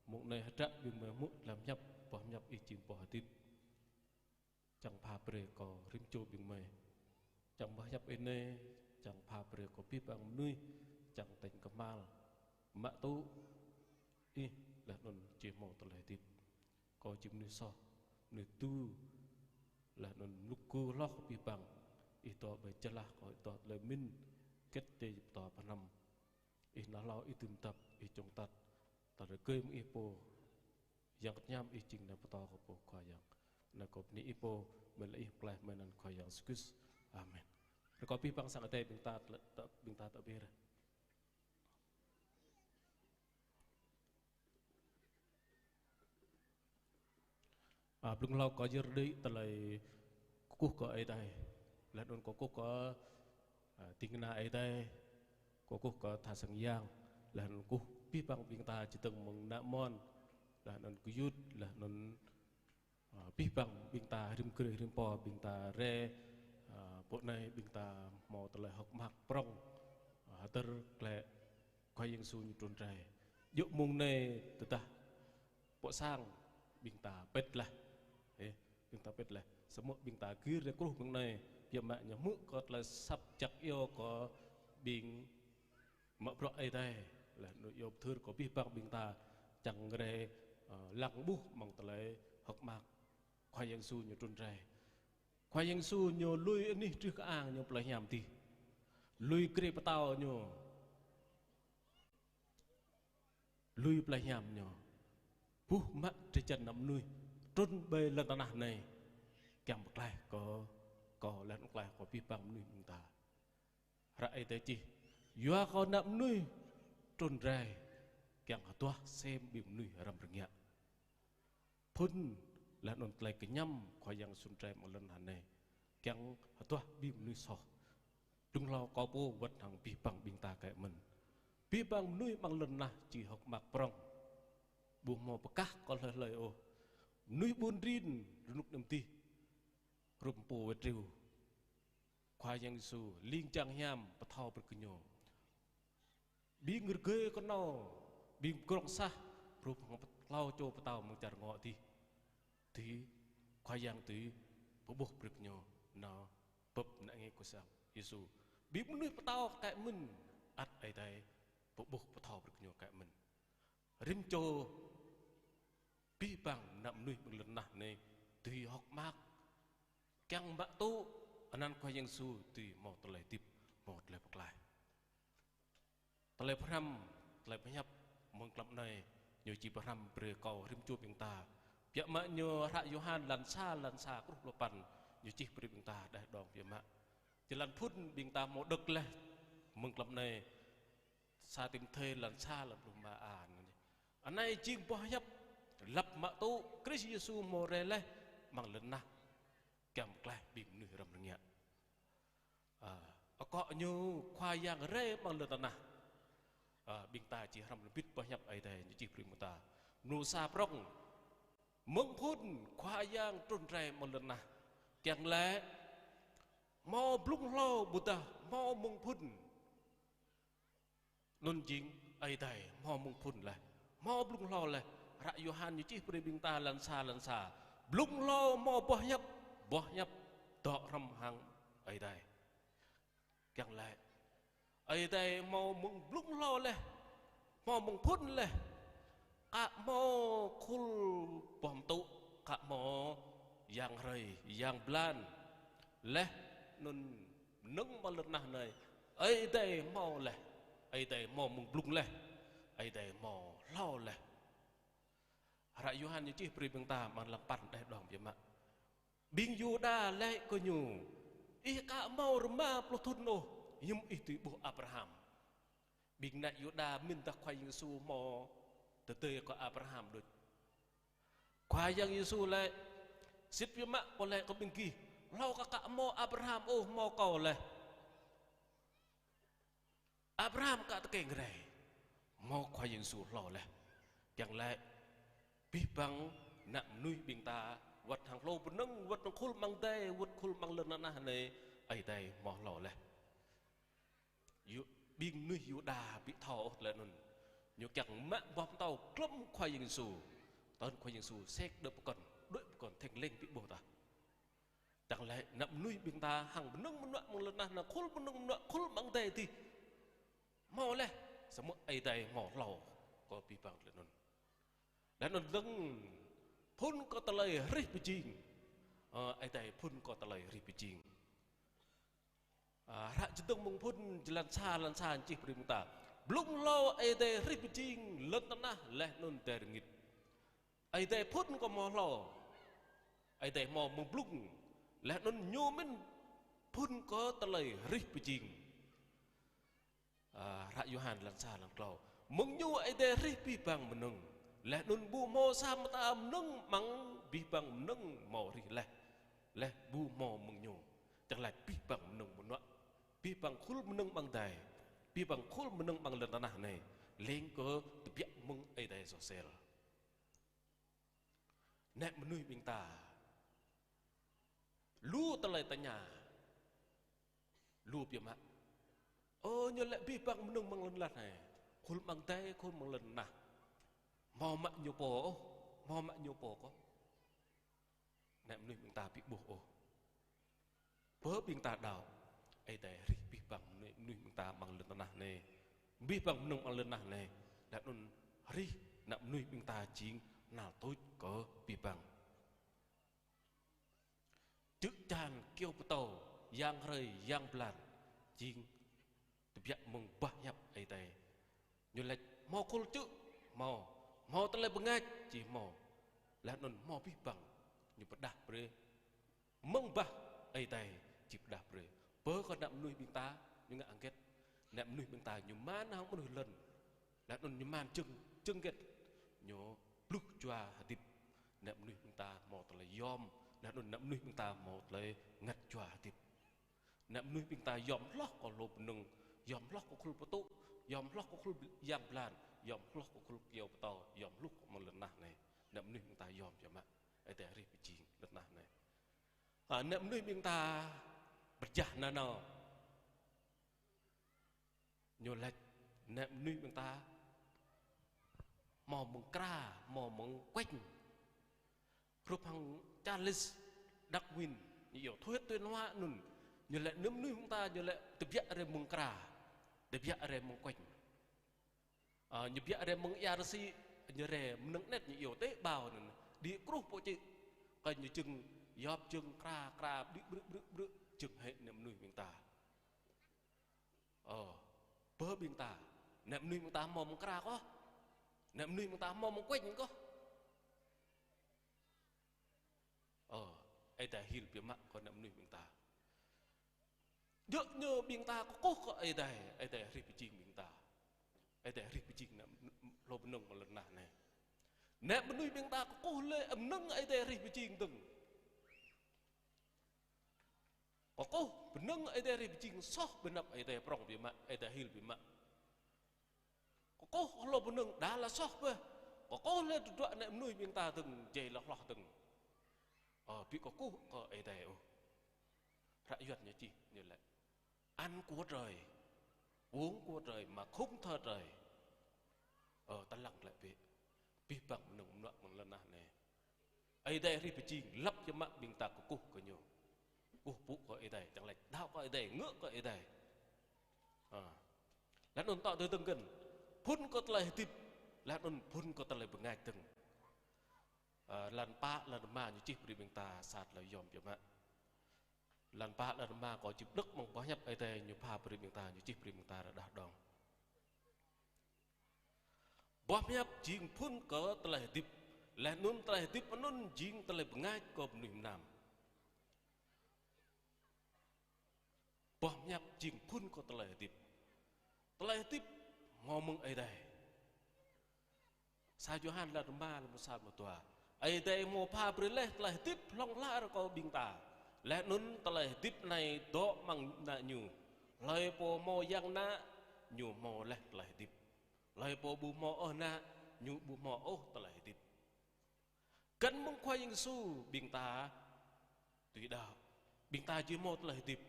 Mông anai hơdră ƀing mơi hmư̆ tơlơi hiăp, boh hiăp Ih jing boh hơdip. Čang pha brơi kơ rĭm čô ƀing mơi. Čang boh hiăp anai, čang pha brơi kơ abih bang mơnuih, čang tañ kơhma̱l, mă tŭ Ih, laih anŭn či hmâo tơlơi hơdip. Kâo jing mơnuih soh, mơnuih tu, laih anŭn mluk gu hloh kơ abih bang. Ih dŏ ƀơi jơlah kâo, Ih dŏ tơlơi pơmĭn, hơget dêh pơtô pơhnăm. Ih nao hlâo, Ih dưm dăp, Ih čŏng atăt. Tơlơi rơgơi mơ̆ng Ih pô, Yang Bơngăt Hiam Ih jing nao pơtô kơ pô Khua Yang. Anai kâo bơni Ih pô, mơi laĭ Ih pơklaih mơi anăn Khua Yang Yêsu Krist. Amen. Rơkâo abih bang sang Ơi Adai ƀing ta, ƀing ta tŏ ƀiă. A, blung hlâo kâo yơr đĭ tơlơi kơkuh kơ Ơi Adai. Laih anŭn kâo kơkuh kơ, a, ding kơna Ơi Adai. Kâo kơkuh kơ tha sang yang. Laih anŭn kơkuh abih bang ƀing ta čơdơ̆ng mơ̆ng ană mơnuih. Laih anŭn gơyut, laih anŭn Ơ, abih bang ƀing ta rĭm grê rĭm pô ƀing ta rai, ơ, pơ anai ƀing ta hmâo tơlơi hơ̆k mơak prŏng, ơ, hơdơr glaĭ Khua Yang Yêsu ñu trŭn rai. Djơ̆ mông anai tơdah pơ sang ƀing ta pĭt laih. Ơ, ƀing ta pĭt laih. Samơ̆ ƀing ta gir rai kruh mông anai, biă mă ñu hmư̆ kơ tơlơi asăp jak iâu kơ ƀing mă bruă Ơi Adai, laih anŭn iâu pơthưr kơ abih bang ƀing ta čang rai, ơ, lăng ƀuh mơ̆ng tơlơi hơ̆k mơak Khua Yang Yêsu ñu trŭn rai. Khua Yang Yêsu ñu lui anih drưh kơang ñu plơi hiam adih. Lui grê pơtao ñu. Lui plơi hiam ñu. Buh mă drơi jăn ană mơnuih. Trŭn ƀơi lŏn tơnah anai. Kiăng pơklaih kơ, kơ laih anŭn pơklaih kơ abih bang mơnuih ƀing ta. Hră Ơi Adai čih, yua kơ ană mơnuih trŭn rai, kiăng hơduah sem ƀing mơnuih răm rơngiă. Phŭn laih anŭn tơlơi kơñăm Khua Yang Yêsu trŭn rai mơ̆ng lŏn tơnah anai, kiăng hơduah ƀing mơnuih soh. Blung hlâo kâo pô wơ̆t hăng abih bang ƀing ta kơ mơ̆n. Abih bang mơnuih amăng lŏn tơnah či hơ̆k mơak prŏng. Ƀu hmâo pơkah kơ hlơi hlơi ôh. Mơnuih ƀun rin rơnŭk anŭn dih. Hrup pô wĕt triu. Khua Yang Yêsu, ling jang hiam pơthâo brơi kơ ñu. Ƀing rơgơi kơnâo, ƀing pơgrŏng sah, hrup hăng hlâo čô pơtao mơ̆ng čar ngŏ dih. Dih, Khua Yang dih, pơƀuh brơi kơ ñu, nao bưp ană nge kơ sang Yêsu. Ƀing mơnuih pơtao kĕ mơ̆n, ăt Ơi Adai, pơƀuh pơthâo brơi kơ ñu kĕ mơ̆n. Rĭm čô, abih bang ană mơnuih amăng lŏn tơnah anai, dui hơ̆k mơak. Kiăng mă tŭ, anăn Khua Yang Yêsu, dui hmâo tơlơi hơdip, hmâo tơlơi pơklaih. Tơlơi pơhrăm, tơlơi pơhiăp, mơ̆ng klăm anai, ñu či pơhrăm brơi kơ rĭm čô ƀing ta. Biă mă ñu hră Yôhan lăn sa, lăn sa truh pluh păn, ñu čih brơi ƀing ta đeh đong biă mă. Jơlan phŭn ƀing ta hmâo đŏk laih, mơ̆ng klăm anai, sa Timôthê lăn sa lăn pluh rơma a. Anai jing boh hiăp lăp mă tŭ Krist Yêsu hmâo rai laih amăng lŏn tơnah kiăng pơklaih ƀing mơnuih răm rơngiă. A, akŏ ñu Khua Yang rai amăng lŏn tơnah. A, ƀing ta či hrăm lơbit boh hiăp Ơi Adai ñu čih brơi mơ̆ng ta. Mơnuih sa prŏng. Mơ̆ng phŭn Khua Yang trŭn rai amăng lŏn tơnah. Kiăng laĭ hmâo blung hlâo ƀôdah hmâo mơ̆ng phŭn. Anŭn jing Ơi Adai hmâo mơ̆ng phŭn laih, hmâo blung hlâo laih. Hră Yôhan ñu čih brơi ƀing ta lăn sa, lăn sa. Blung hlâo hmâo boh hiăp, boh hiăp dŏ hrŏm hăng Ơi Adai. Kiăng laĭ, Ơi Adai hmâo mơ̆ng blung hlâo laih, hmâo mơ̆ng phŭn laih. Aka hmâo khul boh pơtŭ, aka hmâo yang hrơi, yang blan. Laih anŭn mơnơ̆ng amăng lŏn tơnah anai, Ơi Adai hmâo laih, Ơi Adai hmâo mơ̆ng blung laih, Ơi Adai hmâo hlâo laih. Hră Yôhan ñu čih brơi ƀing ta amăng lăm păn đeh đong biă mă. Ƀing Yuđa laĭ kơ ñu: Ih aka hmâo rơma pluh thŭn ôh, hiư̆m ih dưi ƀuh Abraham? Ƀing ană Yuđa mĭn tah Khua Yang Yêsu hmâo tơdơi kơ Abraham đôč. Khua Yang Yêsu laĭ: Sĭt biă mă kâo laĭ kơ ƀing gih, hlâo kơ aka hmâo Abraham ôh hmâo kâo laih. Abraham aka tơkeng rai, hmâo Khua Yang Yêsu hlâo laih. Kiăng laĭ, abih bang ană mơnuih ƀing ta, wơ̆t hăng hlô bơnơ̆ng, wơ̆t hăng khul amăng adai, wơ̆t khul amăng lŏn tơnah anai, Ơi Adai hmâo hlâo laih. Yu-, ƀing mơnuih Yuđa ƀu thâo ôh tơlơi anŭn. Ñu kiăng mă boh pơtâo klŏm Khua Yang Yêsu. Tơl Khua Yang Yêsu sek đuaĭ pơkŏn, đuaĭ pơkŏn theng leng ƀu ƀuh tah. Kiăng laĭ ană mơnuih ƀing ta hăng bơnơ̆ng mơnuă amăng lŏn tơnah, hăng khul bơnơ̆ng mơnuă khul amăng adai dih hmâo laih, samơ̆ Ơi Adai hmâo hlâo kơ abih bang tơlơi anŭn. Laih anŭn dơ̆ng phŭn kơ tơlơi hrih pơjing. Ơ, Ơi Adai phŭn kơ tơlơi hrih pơjing. A, hră Čơdơ̆ng Mơ̆ng Phŭn jơlan sa, lăn sa čih brơi ƀing ta. Blung hlâo Ơi Adai hrih pơjing lŏn tơnah laih anŭn adai rơngit. Ơi Adai phŭn kơ hmâo hlâo. Ơi Adai hmâo mơ̆ng blung. Laih anŭn ñu mĭn phŭn kơ tơlơi hrih pơjing. A, hră Yôhan lăn sa lăn klâo. Mơ̆ng ñu Ơi Adai hrih abih bang mơnơ̆ng. Laih anŭn ƀu hmâo sa mơta mơnơ̆ng amăng abih bang mơnơ̆ng hmâo hrih laih. Laih ƀu hmâo mơ̆ng ñu. Čang laĭ abih bang mơnơ̆ng mơnuă. Abih bang khul mơnơ̆ng amăng adai. Abih bang khul mơnơ̆ng amăng lŏn tơnah anai. Leng kơ tơbiă mơ̆ng Ơi Adai soh sel. Ană mơnuih ƀing ta. Lu tơlơi tơña. Lu biă mă. Ơ, ñu laĭ abih bang mơnơ̆ng amăng lŏn tơnah anai. Khul amăng adai, khul amăng lŏn tơnah. Hmâo mă ñu pô ôh, hmâo mă ñu pô kơ. Ană mơnuih ƀing ta ƀu ƀuh ôh. Bơ ƀing ta đaŏ, Ơi Adai hrih abih bang mơnuih, mơnuih ƀing ta amăng lŏn tơnah anai. Abih bang mơnơ̆ng amăng lŏn tơnah anai. Laih anŭn hrih ană mơnuih ƀing ta jing nal tuč kơ abih bang. Čư̆ čan kyâo pơtâo, yang hrơi, yang blan, jing tơbiă mơ̆ng boh hiăp Ơi Adai. Ñu laĭ hmâo khul čư̆, hmâo, hmâo tơlơi bơngač, či hmâo. Laih anŭn hmâo abih bang, ñu pơdah brơi. Mơ̆ng boh Ơi Adai, či pơdah brơi. Bơ kơ ană mơnuih ƀing ta, ñu ngă hơget. Ană mơnuih ƀing ta, ñu man hăng mơnuih lŏn. Laih anŭn ñu man jơ̆ng, jơ̆ng hơget. Ñu bluh jua hơdip. Ană mơnuih ƀing ta hmâo tơlơi yom. Laih anŭn ană mơnuih ƀing ta hmâo tơlơi ngăt jua hơdip. Ană mơnuih ƀing ta yom hloh kơ hlô bơnơ̆ng, yom hloh kơ khul pơtŭ, Yom hloh kơ khul yang blan, yom hloh kơ khul kyâo pơtâo, yom hloh kơ mơ̆ng lŏn tơnah anai. Ană mơnuih ƀing ta yom biă mă, Ơi Adai hrih pơjing lŏn tơnah anai. Ơ, ană mơnuih ƀing ta pơjah nanao. Ñu laĭ, ană mơnuih ƀing ta hmâo mơ̆ng kra, hmâo mơ̆ng kuĕñ. Hrup hăng Charles Darwin, ñu iâu thuet tuyên hóa anŭn. Ñu laĭ ană mơnuih ƀing ta, ñu laĭ tơbiă rai mơ̆ng kra, tơbiă rai mơ̆ng kuĕñ. Ơ, ñu tơbiă rai mơ̆ng ia rơsĭ, ñu rai mơnơ̆ng anet ñu iâu tế bào anŭn. Đĭ kruh pô čư̆, kơ ñu jơ̆ng, yop jơ̆ng kra, kra, ƀrư̆, ƀrư̆, ƀrư̆, ƀrư̆, jơ̆ng hĭ ană mơnuih ƀing ta. Ơ, bơ ƀing ta, ană mơnuih ƀing ta hmâo mơ̆ng kra kơh? Ană mơnuih ƀing ta hmâo mơ̆ng kuĕñ kơh? Ơ, Ơi Adai hil biă mă kơ ană mơnuih ƀing ta. Djơ̆ ñu ƀing ta kơkuh kơ Ơi Adai, Ơi Adai hrih pơjing ƀing ta. Ơi Adai hrih pơjing ană hlô bơnơ̆ng mơ̆ng lŏn tơnah anai. Ană mơnuih ƀing ta kơkuh lĕ mơnơ̆ng Ơi Adai hrih pơjing dơ̆ng. Kơkuh bơnơ̆ng Ơi Adai hrih pơjing soh, bơnăp Ơi Adai prŏng biă mă, Ơi Adai hil biă mă. Kơkuh hlô bơnơ̆ng đa lĕ soh bĕ. Kơkuh lĕ tơdruă ană mơnuih ƀing ta dơ̆ng, jai lĕ hloh dơ̆ng. Ơ, ƀu kơkuh kơ Ơi Adai ôh. Hră Yuan ñu čih, ñu laĭ: Ăn của trời, uống của trời mà không thờ trời. Ơ, ta lăng glaĭ bĕ. Abih bang mơnơ̆ng mơnuă mơ̆ng lŏn tơnah anai, Ơi Adai hrih pơjing, lăp biă mă ƀing ta kơkuh kơ ñu. Kơkuh pơpŭ kơ Ơi Adai, čang laĭ đaŏ kơ Ơi Adai, ngă kơ Ơi Adai. Ơ. Laih anŭn tŏ tơdơ̆ng gơ̆n, phŭn kơ tơlơi hơdip, laih anŭn phŭn kơ tơlơi bơngač dơ̆ng. Ơ, lăn pă, lăn rơma ñu čih brơi ƀing ta sa tơlơi yom biă mă. Lăn pă, lăn rơma kâo čih đŏk mơ̆ng boh hiăp Ơi Adai ñu pha brơi ƀing ta, ñu čih brơi ƀing ta rơđah đŏng. Boh hiăp jing phŭn kơ tơlơi hơdip, laih anŭn tơlơi hơdip anŭn jing tơlơi bơngač kơ mơnuih mơnam. Boh hiăp jing phŭn kơ tơlơi hơdip. Tơlơi hơdip hmâo mơ̆ng Ơi Adai. Sa Yôhan lăn rơma, lăn sa mơtuă. Ơi Adai hmâo pha brơi laih tơlơi hơdip hlŏng lar kơ ƀing ta. Laih anŭn tơlơi hơdip anai dŏ amăng ană ñu. Hlơi pô hmâo yang ană, ñu hmâo laih tơlơi hơdip. Hlơi pô ƀu hmâo ôh ană, ñu ƀu hmâo ôh tơlơi hơdip. Găn mơ̆ng Khua Yang Yêsu ƀing ta tui đaŏ. Ƀing ta či hmâo tơlơi hơdip.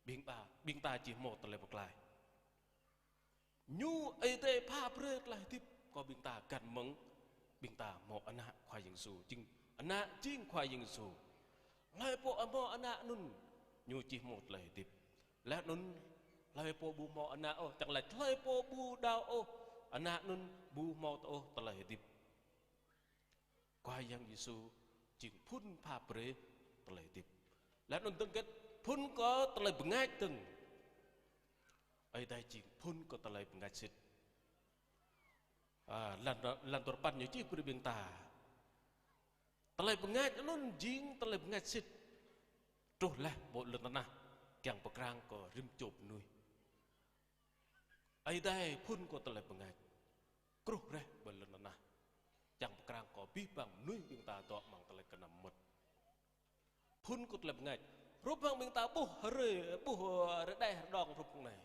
Ƀing ta, ƀing ta či hmâo tơlơi pơklaih. Ñu Ơi Adai pha brơi tơlơi hơdip kơ ƀing ta găn mơ̆ng ƀing ta hmâo ană Khua Yang Yêsu. Jing ană jing Khua Yang Yêsu. Hlơi pô hmâo ană anŭn, ñu či hmâo tơlơi hơdip. Laih anŭn hlơi pô ƀu hmâo ană ôh, čang laĭ hlơi pô ƀu đaŏ ôh ană anŭn ƀu hmâo ôh tơlơi hơdip. Khua Yang Yêsu jing phŭn pha brơi tơlơi hơdip. Laih anŭn dơ̆ng gơ̆t phŭn kơ tơlơi bơngač dơ̆ng. Ơi Adai jing phŭn kơ tơlơi bơngač sĭt. Ơ, lăn, lăn tơpăn ñu čih brơi ƀing ta. Tơlơi bơngač anŭn jing tơlơi bơngač sĭt. Truh laih ƀơi lŏn tơnah, kiăng pơkrang kơ rĭm čô mơnuih. Ơi Adai phŭn kơ tơlơi bơngač. Kruh rai ƀơi lŏn tơnah. Čang pơkrang kơ abih bang mơnuih ƀing ta dŏ amăng tơlơi kơnăm mơmŏt. Phŭn kơ tơlơi bơngač. Hrup hăng ƀing ta ƀuh hrơi, ƀuh, ơ, rơđah rơđong hrup hăng anai.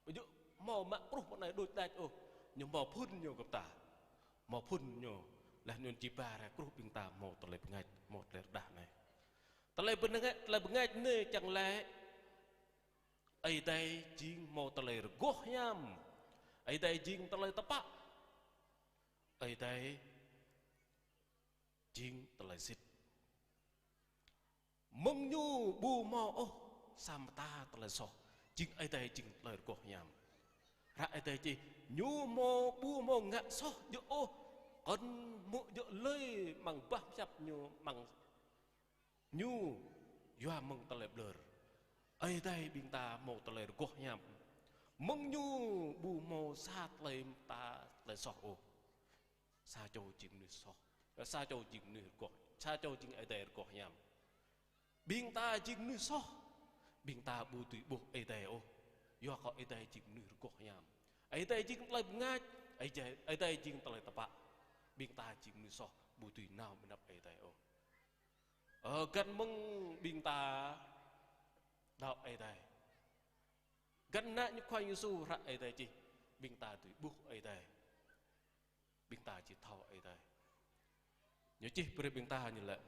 Ƀu djơ̆ hmâo mă kruh mơ̆ng anai đôč đač ôh. Ñu hmâo phŭn ñu kơ ta. Hmâo phŭn ñu. Laih anŭn či ba rai kruh ƀing ta hmâo tơlơi bơngač, hmâo tơlơi rơđah anai. Tơlơi bơngač, tơlơi bơngač anai čang laĭ Ơi Adai jing hmâo tơlơi rơgoh hiam. Ơi Adai jing tơlơi tơpă. Ơi Adai jing tơlơi sĭt. Mơ̆ng ñu ƀu hmâo ôh sa mơta tơlơi soh. Jing Ơi Adai jing tơlơi rơgoh hiam. Hră Ơi Adai čih, ñu hmâo ƀu hmâo ngă soh djơ̆ ôh. Kŏn hmư̆ djơ̆ lơi amăng boh hiăp ñu amăng ñu yua mơ̆ng tơlơi ƀlŏr. Ơi Adai ƀing ta hmâo tơlơi rơgoh hiam. Mơ̆ng ñu ƀu hmâo sa tơlơi mơta tơlơi soh ôh. Sa čô jing mơnuih soh. Sa čô jing mơnuih rơgoh. Sa čô jing Ơi Adai rơgoh hiam. Ƀing ta jing mơnuih soh. Ƀing ta ƀu dưi ƀuh Ơi Adai ôh. Yua kơ Ơi Adai jing mơnuih rơgoh hiam. Ơi Adai jing tơlơi bơngač. Ơi Adai, Ơi Adai jing tơlơi tơpă. Ƀing ta jing mơnuih soh. Ƀu dưi nao ƀơi anăp Ơi Adai ôh. Ơ, găn mơ̆ng ƀing ta đaŏ Ơi Adai. Găn ană ñu Khua Yang Yêsu hră Ơi Adai čih. ƀing ta dưi ƀuh Ơi Adai. Ƀing ta či thâo Ơi Adai. Ñu čih brơi ƀing ta ñu laĭ: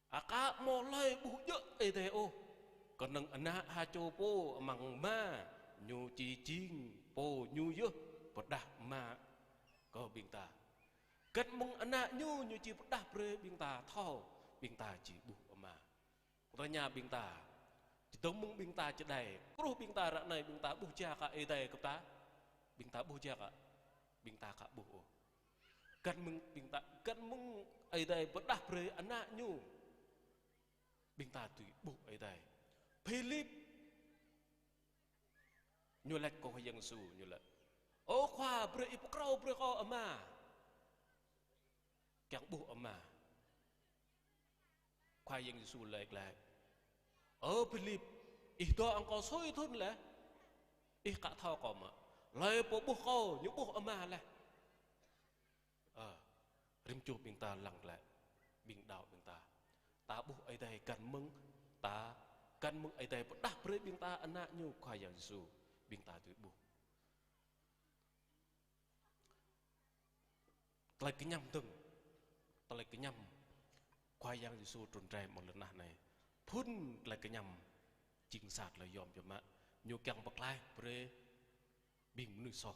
Aka hmâo hlơi ƀuh djơ̆ Ơi Adai ôh, kơnơ̆ng Ană ha čô pô amăng Ama, ñu či jing pô ñu yơh pơrơđah Ama kơ ƀing ta. Găn mơ̆ng Ană ñu, ñu či pơrơđah brơi ƀing ta thâo, ƀing ta či ƀuh Ama. Kơ tơña ƀing ta, čơdơ̆ng mơ̆ng ƀing ta čơđai, truh ƀing ta ră anai ƀing ta ƀuh jia kơ Ơi Adai kơ ta? Ƀing ta ƀuh jia kơ? Ƀing ta aka ƀuh ôh. Găn mơ̆ng ƀing ta, găn mơ̆ng Ơi Adai pơrơđah brơi Ană ñu, ƀing ta dưi ƀuh Ơi Adai. Philip ñu laĭ kơ Khua Yang Yêsu, ñu laĭ: Ơ Khua, brơi ih pơkrao brơi kơ Ama. Kiăng ƀuh Ama. Khua Yang Yêsu laĭ glaĭ: Ơ Philip, ih dŏ hăng kâo sui thŭn laih, ih aka thâo kâo mơ̆? Hlơi pô ƀuh kâo, ñu ƀuh Ama laih. Ơ, rĭm čô ƀing ta lăng glaĭ, ƀing đaŏ ƀing ta. Ta ƀuh Ơi Adai găn mơ̆ng, ta găn mơ̆ng Ơi Adai pơrơđah brơi ƀing ta Ană ñu Khua Yang Yêsu, ƀing ta dưi ƀuh. Tơlơi kơñăm dơ̆ng, tơlơi kơñăm Khua Yang Yêsu trŭn rai amăng lŏn tơnah anai. Phŭn tơlơi kơñăm jing sa tơlơi yôm biă mă, ñu kiăng pơklaih brơi ƀing mơnuih soh.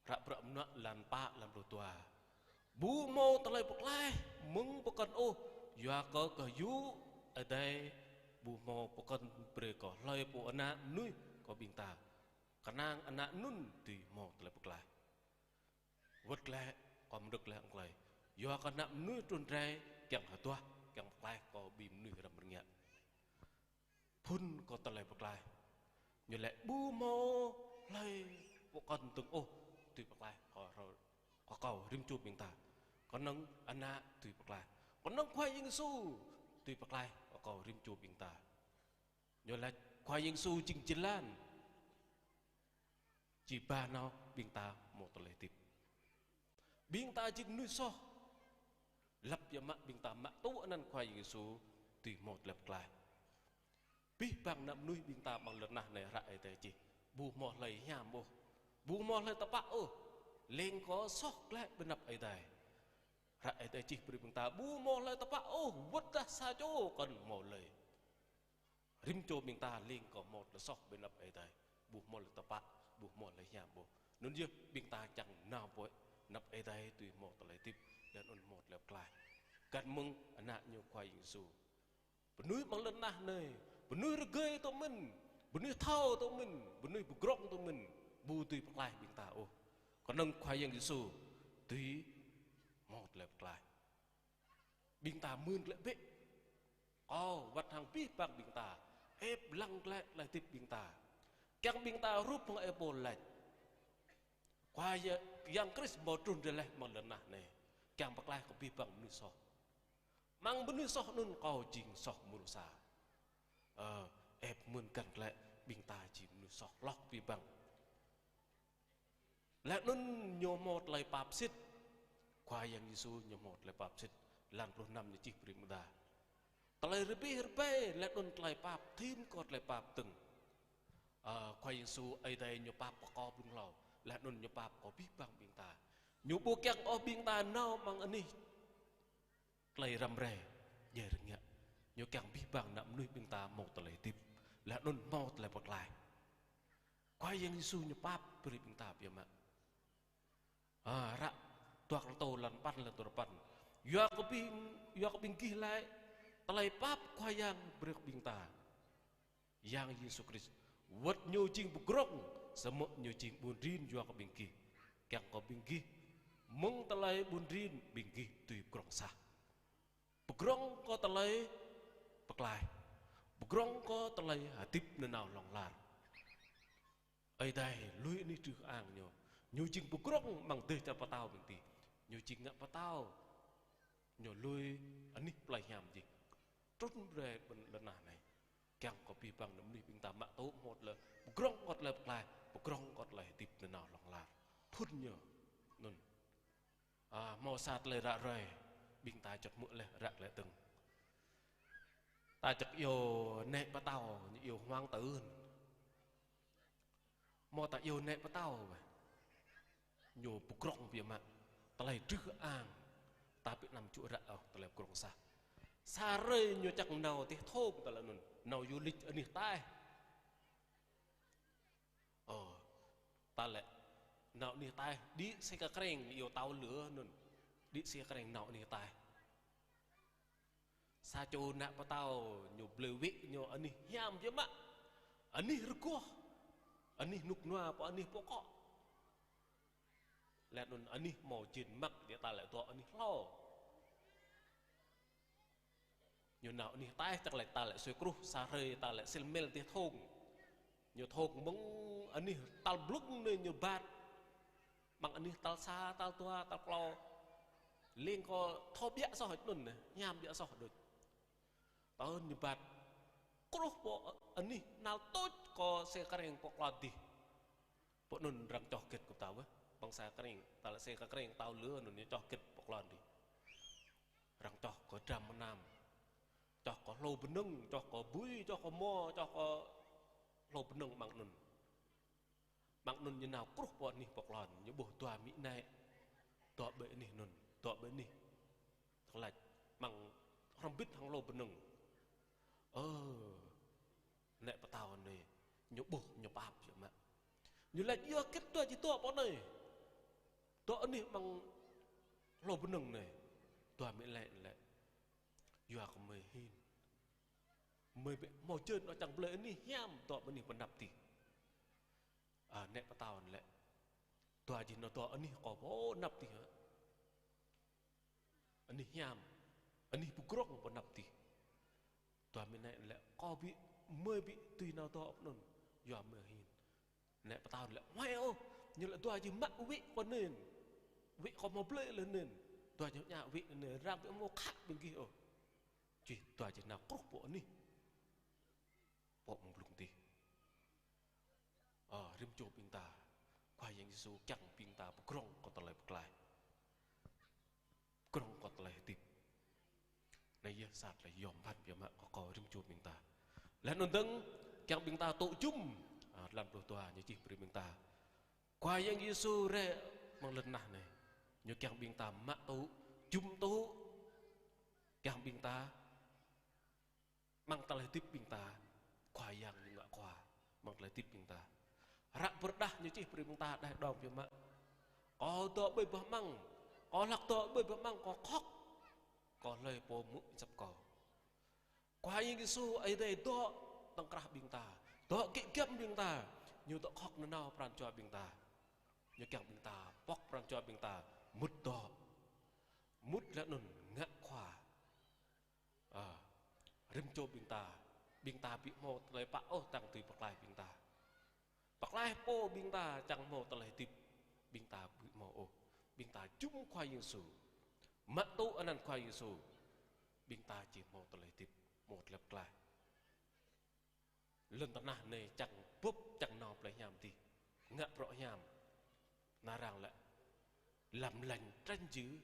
Hră Bruă Mơnuă lan pă lan pluh dua. Ƀu hmâo tơlơi pơklaih mơ̆ng pơkŏn ôh, yua kơ kơyŭ Ơi Adai ƀu hmâo pơkŏn brơi kơ hlơi pô ană mơnuih kơ ƀing ta. Kơnang ană anŭn dưi hmâo tơlơi pơklaih. Wơ̆t glaĭ kơ mơdrŏk glaĭ hlŏng tơlơi. Yua kơ ană mơnuih trŭn rai kiăng hơduah, kiăng pơklaih kơ ƀing mơnuih răm rơngiă. Phŭn kơ tơlơi pơklaih. Ñu laĭ ƀu hmâo hlơi pơkŏn dơ̆ng ôh dưi pơklaih kơ, kơ kâo rĭm čô ƀing ta. Kơnơ̆ng Ană dưi pơklaih. Kơnơ̆ng Khua Yang Yêsu dưi pơklaih kơ kâo rĭm čô ƀing ta. Ñu laĭ Khua Yang Yêsu jing jơlan či ba nao ƀing ta hmâo tơlơi hơdip. Ƀing ta jing mơnuih soh. Lăp biă mă ƀing ta mă tŭ anăn Khua Yang Yêsu dưi hmâo tơlơi pơklaih. Abih bang ană mơnuih ƀing ta amăng lŏn tơnah anai hră Ơi Adai čih ƀu hmâo hlơi hiam ôh. Ƀu hmâo hlơi tơpă ôh. Leng kơ soh glaĭ ƀơi anăp Ơi Adai. Hră Ơi Adai čih brơi ƀing ta ƀu hmâo hlơi tơpă ôh, wơ̆t dah sa čô kŏn hmâo lơi. Rĭm čô ƀing ta leng kơ hmâo tơlơi soh ƀơi anăp Ơi Adai. Ƀu hmâo hlơi tơpă, ƀu hmâo hlơi hiam ôh. Anŭn yơh ƀing ta čang nao pơ anăp Ơi Adai dưi hmâo tơlơi hơdip, laih anŭn hmâo tơlơi pơklaih. Găn mơ̆ng Ană ñu Khua Yang Yêsu. Mơnuih amăng lŏn tơnah anai, mơnuih rơgơi tŭ mơ̆n, mơnuih thâo tŭ mơ̆n, mơnuih pơgrŏng tŭ mơ̆n, ƀu dưi pơklaih ƀing ta ôh. Kơnơ̆ng Khua Yang Yêsu dưi hmâo tơlơi pơklaih. Ƀing ta mưn glaĭ bĕ. Kâo wơ̆t hăng abih bang ƀing ta ĕp lăng glaĭ tơlơi hơdip ƀing ta. Kiăng ƀing ta hrup hăng ơi Pôl laĭ: Khua Ya-, Yang Krist hmâo trŭn rai laih amăng lŏn tơnah anai kiăng pơklaih kơ abih bang mơnuih soh. Amăng mơnuih soh anŭn kâo jing soh mrô sa. Ơ, ĕp mưn găn glaĭ ƀing ta jing mơnuih soh hloh abih bang. Laih anŭn ñu hmâo tơlơi pap sĭt. Khua Yang Yêsu ñu hmâo tơlơi pap sĭt. Lan pluh năm ñu čih brơi mơ̆ng ta. Tơlơi rơbeh rơbai, laih anŭn tơlơi pap, thim kơ tơlơi pap dơ̆ng. Ơ, Khua Yang Yêsu Ơi Adai ñu pap kơ kâo blung hlâo. Laih anŭn ñu pap kơ abih bang ƀing ta. Ñu ƀu kiăng ôh ƀing ta nao amăng anih tơlơi răm rai, djai rơngiă. Ñu kiăng abih bang ană mơnuih ƀing ta hmâo tơlơi hơdip. Laih anŭn hmâo tơlơi pơklaih. Khua Yang Yêsu ñu pap brơi ƀing ta biă mă. Ha, hră Dua Kôrintô lan păn, lan duarơpăn. Yua kơ ƀing, yua kơ ƀing gih laĭ tơlơi pap Khua Yang brơi kơ ƀing ta, Yang Yêsu Krist. Wơ̆t ñu jing pơgrŏng, samơ̆ ñu jing ƀun rin yua kơ ƀing gih. Kiăng kơ ƀing gih, mơ̆ng tơlơi ƀun rin ƀing gih dưi pơgrŏng sah. Pơgrŏng kơ tơlơi pơklaih. Pơgrŏng kơ tơlơi hơdip nanao hlŏng lar. Ơi Adai lui anih drơi kơang ñu. Ñu jing pơgrŏng amăng dêh čar pơtao ƀing gih. Ñu jing ngă pơtao. Ñu lui anih plơi hiam jih. Trŭn rai ƀơi lŏn tơnah anai. Kiăng kơ abih bang ană mơnuih ƀing ta mă tŭ hmâo tơlơi pơgrŏng kơ tơlơi pơklaih, pơgrŏng kơ tơlơi hơdip nanao hlŏng lar. Phŭn ñu. Anŭn. A, hmâo sa tơlơi ră ruai, ƀing ta juăt hmư̆ laih ră glaĭ dơ̆ng. Ta čơkă iâu nĕ pơtao, ñu iâu hoàng tử. Hmâo ta iâu nĕ pơtao wơ̆t. Ñu pơgrŏng biă mă. Tơlơi drưh ang. Ta ƀu anăm čuh ră ôh tơlơi pơgrŏng sah. Sa hrơi ñu čang nao tih thong ta lĕ anŭn. Nao du lịch anih taih. Ơ, ta lĕ nao anih taih. Đĭ xe kơ kreng iâu tao lơ anŭn. Đĭ xe kơ kreng nao anih taih. Sa čô ană pơtao ñu blơi wĭ ñu anih hiam biă mă. Anih rơgoh. Anih rơnŭk rơnua pơ anih pơkŏ. Lĕ anŭn anih hmâo jên măk đĭ ta lĕ dŏ anih hlâo. Ñu nao anih taih čang lĕ ta lĕ sui kruh, sa hrơi ta lĕ sil mil tih thong. Ñu thong mơ̆ng anih tal blung anai ñu ƀat. Mơ̆ng anih tal sa, tal dua, tal klâo. Leng kơ thâo biă soh anŭn anai, hiam biă soh đôč. Tơl ñu ƀat kruh pơ anih nao tuč kơ xe kơ kreng pơ klon dih. Pơ anŭn arăng čoh gĭt kơ ta wơ̆t. Mơ̆ng xe kơ kreng, ta lĕ xe kơ kreng tao lơ anŭn ñu čoh gĭt pơ klon dih. Arăng čoh kơ dram mơnam. Čoh kơ hlô bơnơ̆ng, čoh kơ bui, čoh kơ mo, čoh kơ hlô bơnơ̆ng mơ̆ng anŭn. Mơ̆ng anŭn ñu nao kruh pơ anih pơ klon, ñu ƀuh dua amĭ anai. Dŏ ƀơi anih anŭn, dŏ ƀơi anih. Tơlơi mơ̆ng hrŏm bĭt hăng hlô bơnơ̆ng. Ơ, nĕ pơtao anai, ñu ƀuh, ñu pap biă mă. Ñu laĭ yua hơget dua či dŏ pơ anai. Dŏ anih mơ̆ng hlô bơnơ̆ng anai. Dua amĭ laĭ lĕ. Yua kơ gơmơi hin. Gơmơi ƀu hmâo jên ôh čang blơi anih hiam dŏ ƀơi anih pơ anăp dih. Ơ, nĕ pơtao anŭn lĕ. Dua či nao dŏ anih kơ pơ anăp dih hă. Anih hiam, anih pơgrŏng pơ anăp dih. Dua amĭ anai lĕ kơ ƀu, gơmơi ƀu dưi nao dŏ pơ anŭn. Yua gơmơi hin. Nĕ pơtao lĕ, huai ôh, ñu lĕ dua či mă wĭ kơ anŭn. Wĭ kơ hmâo blơi lĕ anŭn. Dua či ñă wĭ anŭn, arăng ƀu hmâo khă ƀing gih ôh. Čih dua či nao kruh pơ anih. Pơ mơ̆ng blung dih. Ơ, rĭm čô ƀing ta. Khua Yang Yêsu kiăng ƀing ta pơgrŏng kơ tơlơi pơklaih. Pơgrŏng kơ tơlơi hơdip. Anai yơh sa tơlơi yom phat biă mă kơ kâo rĭm čô ƀing ta. Laih anŭn dơ̆ng, kiăng ƀing ta tŭ jum. Ơ, lăm pluh dua ñu čih brơi ƀing ta. Khua Yang Yêsu rai mơ̆ng lŏn tơnah anai. Ñu kiăng ƀing ta mă tŭ, jum tŭ. Kiăng ƀing ta mơ̆ng tơlơi hơdip ƀing ta, Khua Yang ñu ngă khua mơ̆ng tơlơi hơdip ƀing ta. Hră pơrơđah ñu čih brơi ƀing ta đah đong biă mă. Kâo dŏ ƀơi boh amăng, kâo hlak dŏ ƀơi boh amăng, kâo khŏk. Kâo hlơi pô hmư̆ asăp kâo. Khua Yang Yêsu Ơi Adai dŏ tŏng krah ƀing ta, dŏ git giăm ƀing ta, ñu dŏ khŏk nanao pran jua ƀing ta. Ñu kiăng ƀing ta, pŏk pran jua ƀing ta, mŭt dŏ. Mŭt laih anŭn ngă khua. Ơ, rĭm čô ƀing ta, ƀing ta ƀu hmâo tơlơi pă ôh čang dưi pơklaih ƀing ta. Pơklaih pô ƀing ta čang hmâo tơlơi hơdip, ƀing ta ƀu hmâo ôh. Ƀing ta jum Khua Yang Yêsu. Mă tŭ anăn Khua Yang Yêsu. Ƀing ta či hmâo tơlơi hơdip, hmâo tơlơi pơklaih. Lŏn tơnah anai čang bưp čang nao plei hiam dih. Ngă bruă hiam. Anai arăng lĕ. Lăm lanh trăn jư.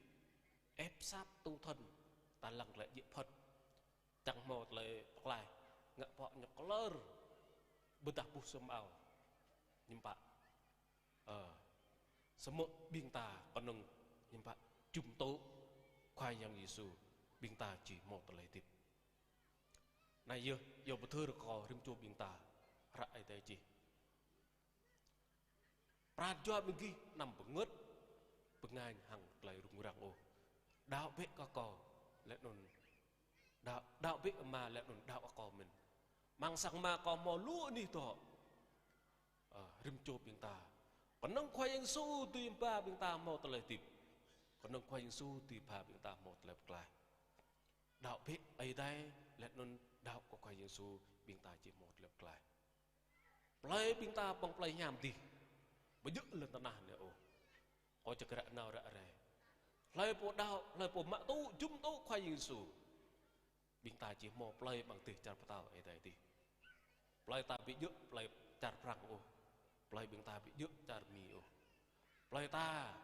Ĕp sap tu thŭn. Ta lăng lĕ djơ̆ phŭt. Čang hmâo tơlơi pơklaih. Ngă pŏk ñu klơr. Ƀôdah puh sum ao. Ñăm pă. Ơ. Samơ̆ ƀing ta kơnơ̆ng ñăm pă. Jum tŭ. Khua Yang Yêsu. Ƀing ta či hmâo tơlơi hơdip. Anai yơh, yơh pơthâo kơ rĭm čô ƀing ta, hră Ơi Adai čih. Pran jua ƀing gih anăm pơngơ̆t, pơngañ hăng tơlơi rŭng răng ôh. Đaŏ bĕ kơ kâo, laih anŭn. Đaŏ, đaŏ bĕ Ama, laih anŭn đaŏ kơ kâo mơ̆n. Amăng sang Ama kâo hmâo lu anih dŏ. Ơ, rĭm čô ƀing ta. Kơnơ̆ng Khua Yang Yêsu dưi ba ƀing ta hmâo tơlơi hơdip. Kơnơ̆ng Khua Yang Yêsu dưi ba ƀing ta hmâo tơlơi pơklaih. Đaŏ bĕ Ơi Adai, laih anŭn đaŏ kơ Khua Yang Yêsu, ƀing ta či hmâo tơlơi pơklaih. Plei ƀing ta ƀơ̆ng plei hiam dih. Ƀu djơ̆ lŏn tơnah anai ôh. Kâo či krăk nao ră ruai. Hlơi pô đaŏ, hlơi pô mă tŭ, jum tŭ Khua Yang Yêsu. Ƀing ta či hmâo plei ƀơ̆ng dêh čar pơtao Ơi Adai dih. Plei ta ƀu djơ̆ plei čar Prăng ôh. Plei ƀing ta ƀu djơ̆ čar Mi ôh. Plei ta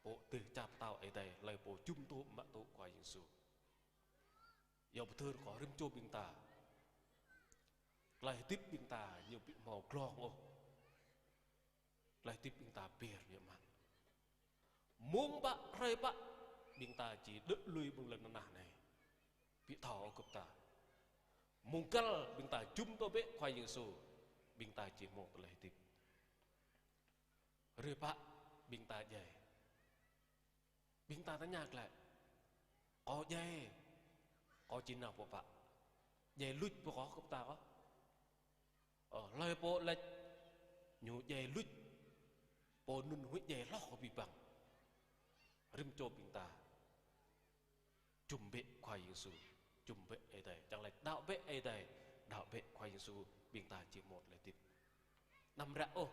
pô dêh čar pơtao Ơi Adai, hlơi pô jum tŭ mă tŭ Khua Yang Yêsu. Yơh pơthâo kơ rĭm čô ƀing ta. Tơlơi hơdip ƀing ta ñu ƀu hmâo glông ôh. Tơlơi hơdip ƀing ta ber biă mă. Mơ̆ng pă, hrơi pă, ƀing ta či đuaĭ lui mơ̆ng lŏn tơnah anai. Ƀu thâo ôh gơp ta. Mơ̆ng găl ƀing ta jum tŏ bĕ Khua Yang Yêsu, ƀing ta či hmâo tơlơi hơdip. Hrơi pă ƀing ta djai. Ƀing ta tơña glaĭ: Kâo djai, kâo či nao pơ pă? Djai luč pơ kâo gơp ta kâo? Ơ, hlơi pô laĭ ñu djai luč, pô anŭn huĭ djai hloh kơ abih bang. Rĭm čô ƀing ta jum bĕ Khua Yang Yêsu, jum bĕ Ơi Adai. Čang laĭ đaŏ bĕ Ơi Adai, đaŏ bĕ Khua Yang Yêsu, ƀing ta či hmâo tơlơi hơdip. Anăm ră ôh,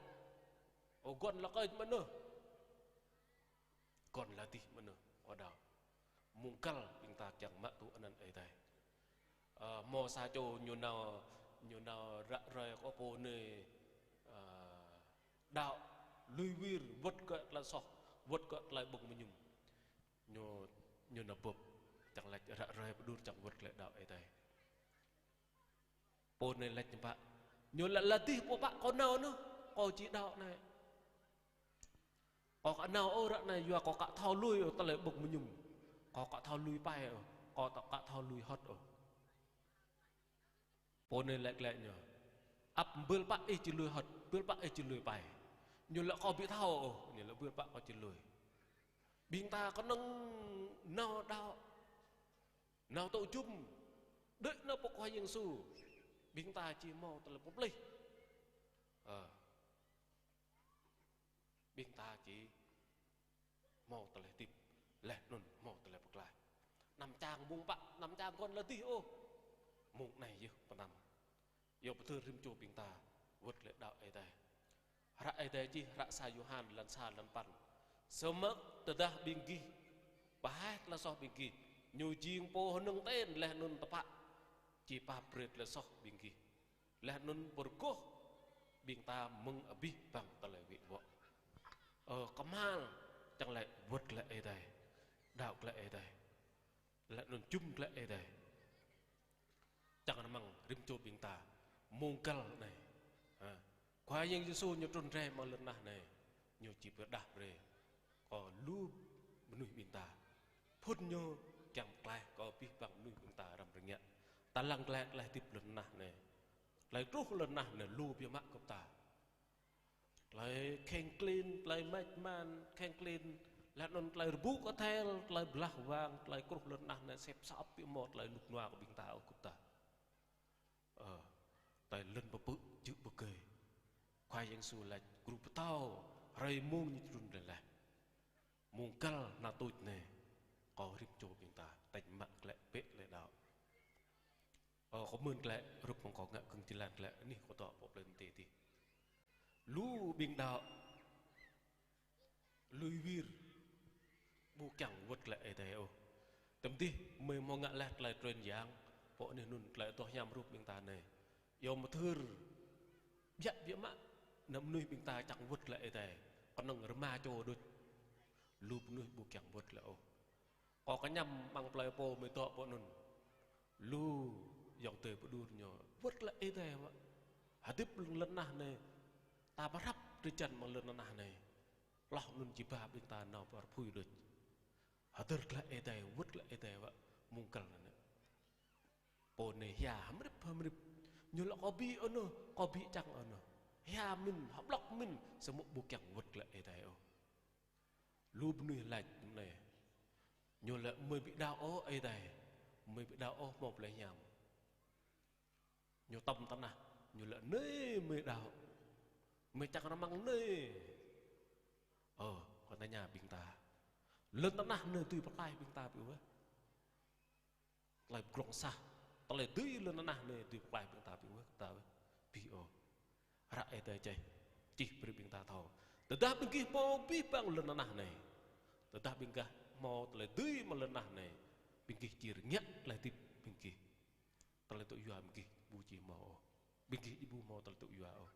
ôh, gŏn lăk ơi mơnuih, gŏn lăk adih mơnuih, ôh đaŏ. Mơ̆ng găl ƀing ta kiăng mă tŭ anăn Ơi Adai. Ơ, hmâo sa čô ñu nao, ñu nao ră ruai kơ pô anai, ơ, đaŏ lui wir, wơ̆t kơ tơlơi soh, wơ̆t kơ tơlơi ƀơ̆ng mơñum. Ñu, ñu nao bưp, čang laĭ ră ruai pơđur čang wơ̆t glaĭ đaŏ Ơi Adai. Pô anai laĭ ñu pă, ñu laĭ: Lăk adih pơ pă kâo nao anŭn, kâo či đaŏ anai. Kâo aka nao ôh ră anai, yua kâo aka thâo lui ôh tơlơi ƀơ̆ng mơñum. Kâo aka thâo lui pai ôh, kâo aka thâo lui hơ̆t ôh. Pô anai laĭ glaĭ ñu: Ăp bưl pă ih či lui hơ̆t, bưl pă ih či lui pai? Ñu laĭ: Kâo ƀu thâo ôh, ñu laĭ, bưl pă kâo či lui. Ƀing ta kơnơ̆ng nao đaŏ, nao tŏ jum, đuaĭ nao pơ Khua Yang Yêsu, ƀing ta či hmâo tơlơi pơplih. Ơ. Ƀing ta či hmâo tơlơi hơdip, laih anŭn hmâo tơlơi pơklaih. Anăm čang mơ̆ng pă, anăm čang gŏn lăk adih ôh. Mơ̆ng anai yơh pơnăm. Yua pơthâo rĭm čô ƀing ta wơ̆t glaĭ đaŏ Ơi Adai. Hră Ơi Adai čih, hră sa Yôhan, lăn sa, lăn păn: Samơ̆ tơdah ƀing gih pơhaih tơlơi soh ƀing gih, Ñu jing Pô hơnơ̆ng ten laih anŭn tơpă či pap brơi tơlơi soh ƀing gih, laih anŭn pơrơgoh ƀing ta mơ̆ng abih bang tơlơi wĭ wŏ. Ơ, kơhma̱l čang laĭ wơ̆t glaĭ Ơi Adai, đaŏ glaĭ Ơi Adai, laih anŭn jum glaĭ Ơi Adai. Čang rơmang rĭm čô ƀing ta mơ̆ng găl anai. Ha. Khua Yang Yêsu Ñu trŭn rai amăng lŏn tơnah anai, Ñu či pơrơđah brơi kơ lu mơnuih ƀing ta. Phŭn Ñu kiăng pơklaih kơ abih bang mơnuih ƀing ta răm rơngiă. Ta lăng glaĭ tơlơi hơdip lŏn tơnah anai. Tơlơi truh lŏn tơnah anai lu biă mă gơp ta. Tơlơi kheng klin, tơlơi mač man, kheng klin, laih anŭn tơlơi rơbŭ kơthel, tơlơi blah wang, tơlơi truh lŏn tơnah anai sĕp săp biă mă tơlơi rơnŭk rơnua kơ ƀing ta ôh gơp ta. Ơ, tơlơi lŏn pơpư̆ jơ̆ pơgơi. Khua Yang Yêsu laĭ: Gru pơtao, hrơi mông Ñu trŭn rai laih. Mơ̆ng găl ană tuč anai, kơ rĭm čô ƀing ta tañ mă glaĭ bĕ tơlơi đaŏ. Ơ, kâo mơ̆n glaĭ, hrup mơ̆ng kâo ngă gơ̆ng jơlan glaĭ anih kâo dŏ pơ plơi Tây adih. Lu ƀing đaŏ lui wir, ƀu kiăng wơ̆t glaĭ Ơi Adai ôh. Tơm dih, mơi hmâo ngă laih tơlơi trơn yang, pơ anih anŭn tơlơi adoh hiam rup ƀing ta anai. Yua mơthưr, biă biă mă, ană mơnuih ƀing ta čang wơ̆t glaĭ Ơi Adai, kơnơ̆ng rơma čô đôč. Lu mơnuih ƀu kiăng wơ̆t glaĭ ôh. Kâo kơñăm amăng plơi pô mơi dŏ pơ anŭn. Lu ayŏng adơi pơđur ñu wơ̆t glaĭ Ơi Adai mă. Hơdip lŏn tơnah anai, ta pơhrăp drơi jăn amăng lŏn tơnah anai. Hloh anŭn či ba ƀing ta nao pơ rơphui đôč. Hơdơr glaĭ Ơi Adai, wơ̆t glaĭ Ơi Adai wă, mơ̆ng găl anŭn. Pô anai hia hơmrĭp hơmrĭp. Ñu laĭ kâo ƀu ôh anŭn, kâo ƀu čang ôh anŭn. Hia mĭn, hơblŏk mĭn, samơ̆ ƀu kiăng wơ̆t glaĭ Ơi Adai ôh. Lu mơnuih laĭ mơ̆ng anai. Ñu laĭ mơi ƀu đaŏ ôh Ơi Adai, mơi ƀu đaŏ ôh hmâo plơi hiam. Ñu tŏm tơnah, ñu laĭ anai mơi đaŏ. Mơi čang rơmang anai. Ơ, kâo tơña ƀing ta. Lŏn tơnah anai dưi pơklaih ƀing ta ƀu wơ̆t? Tơlơi pơgrŏng sah, tơlơi dưi lŏn tơnah anai dưi pơklaih ƀing ta ƀu wơ̆t, ta wơ̆t? Ƀu ôh. Hră Ơi Adai čih, čih brơi ƀing ta thâo. Tơdah ƀing gih hmâo abih bang lŏn tơnah anai, tơdah ƀing gih hmâo tơlơi dưi amăng lŏn tơnah anai, ƀing gih či rơngiă tơlơi hơdip ƀing gih. Tơlơi tŭ yua ƀing gih ƀu či hmâo ôh. Ƀing gih či ƀu hmâo tơlơi tŭ yua ôh.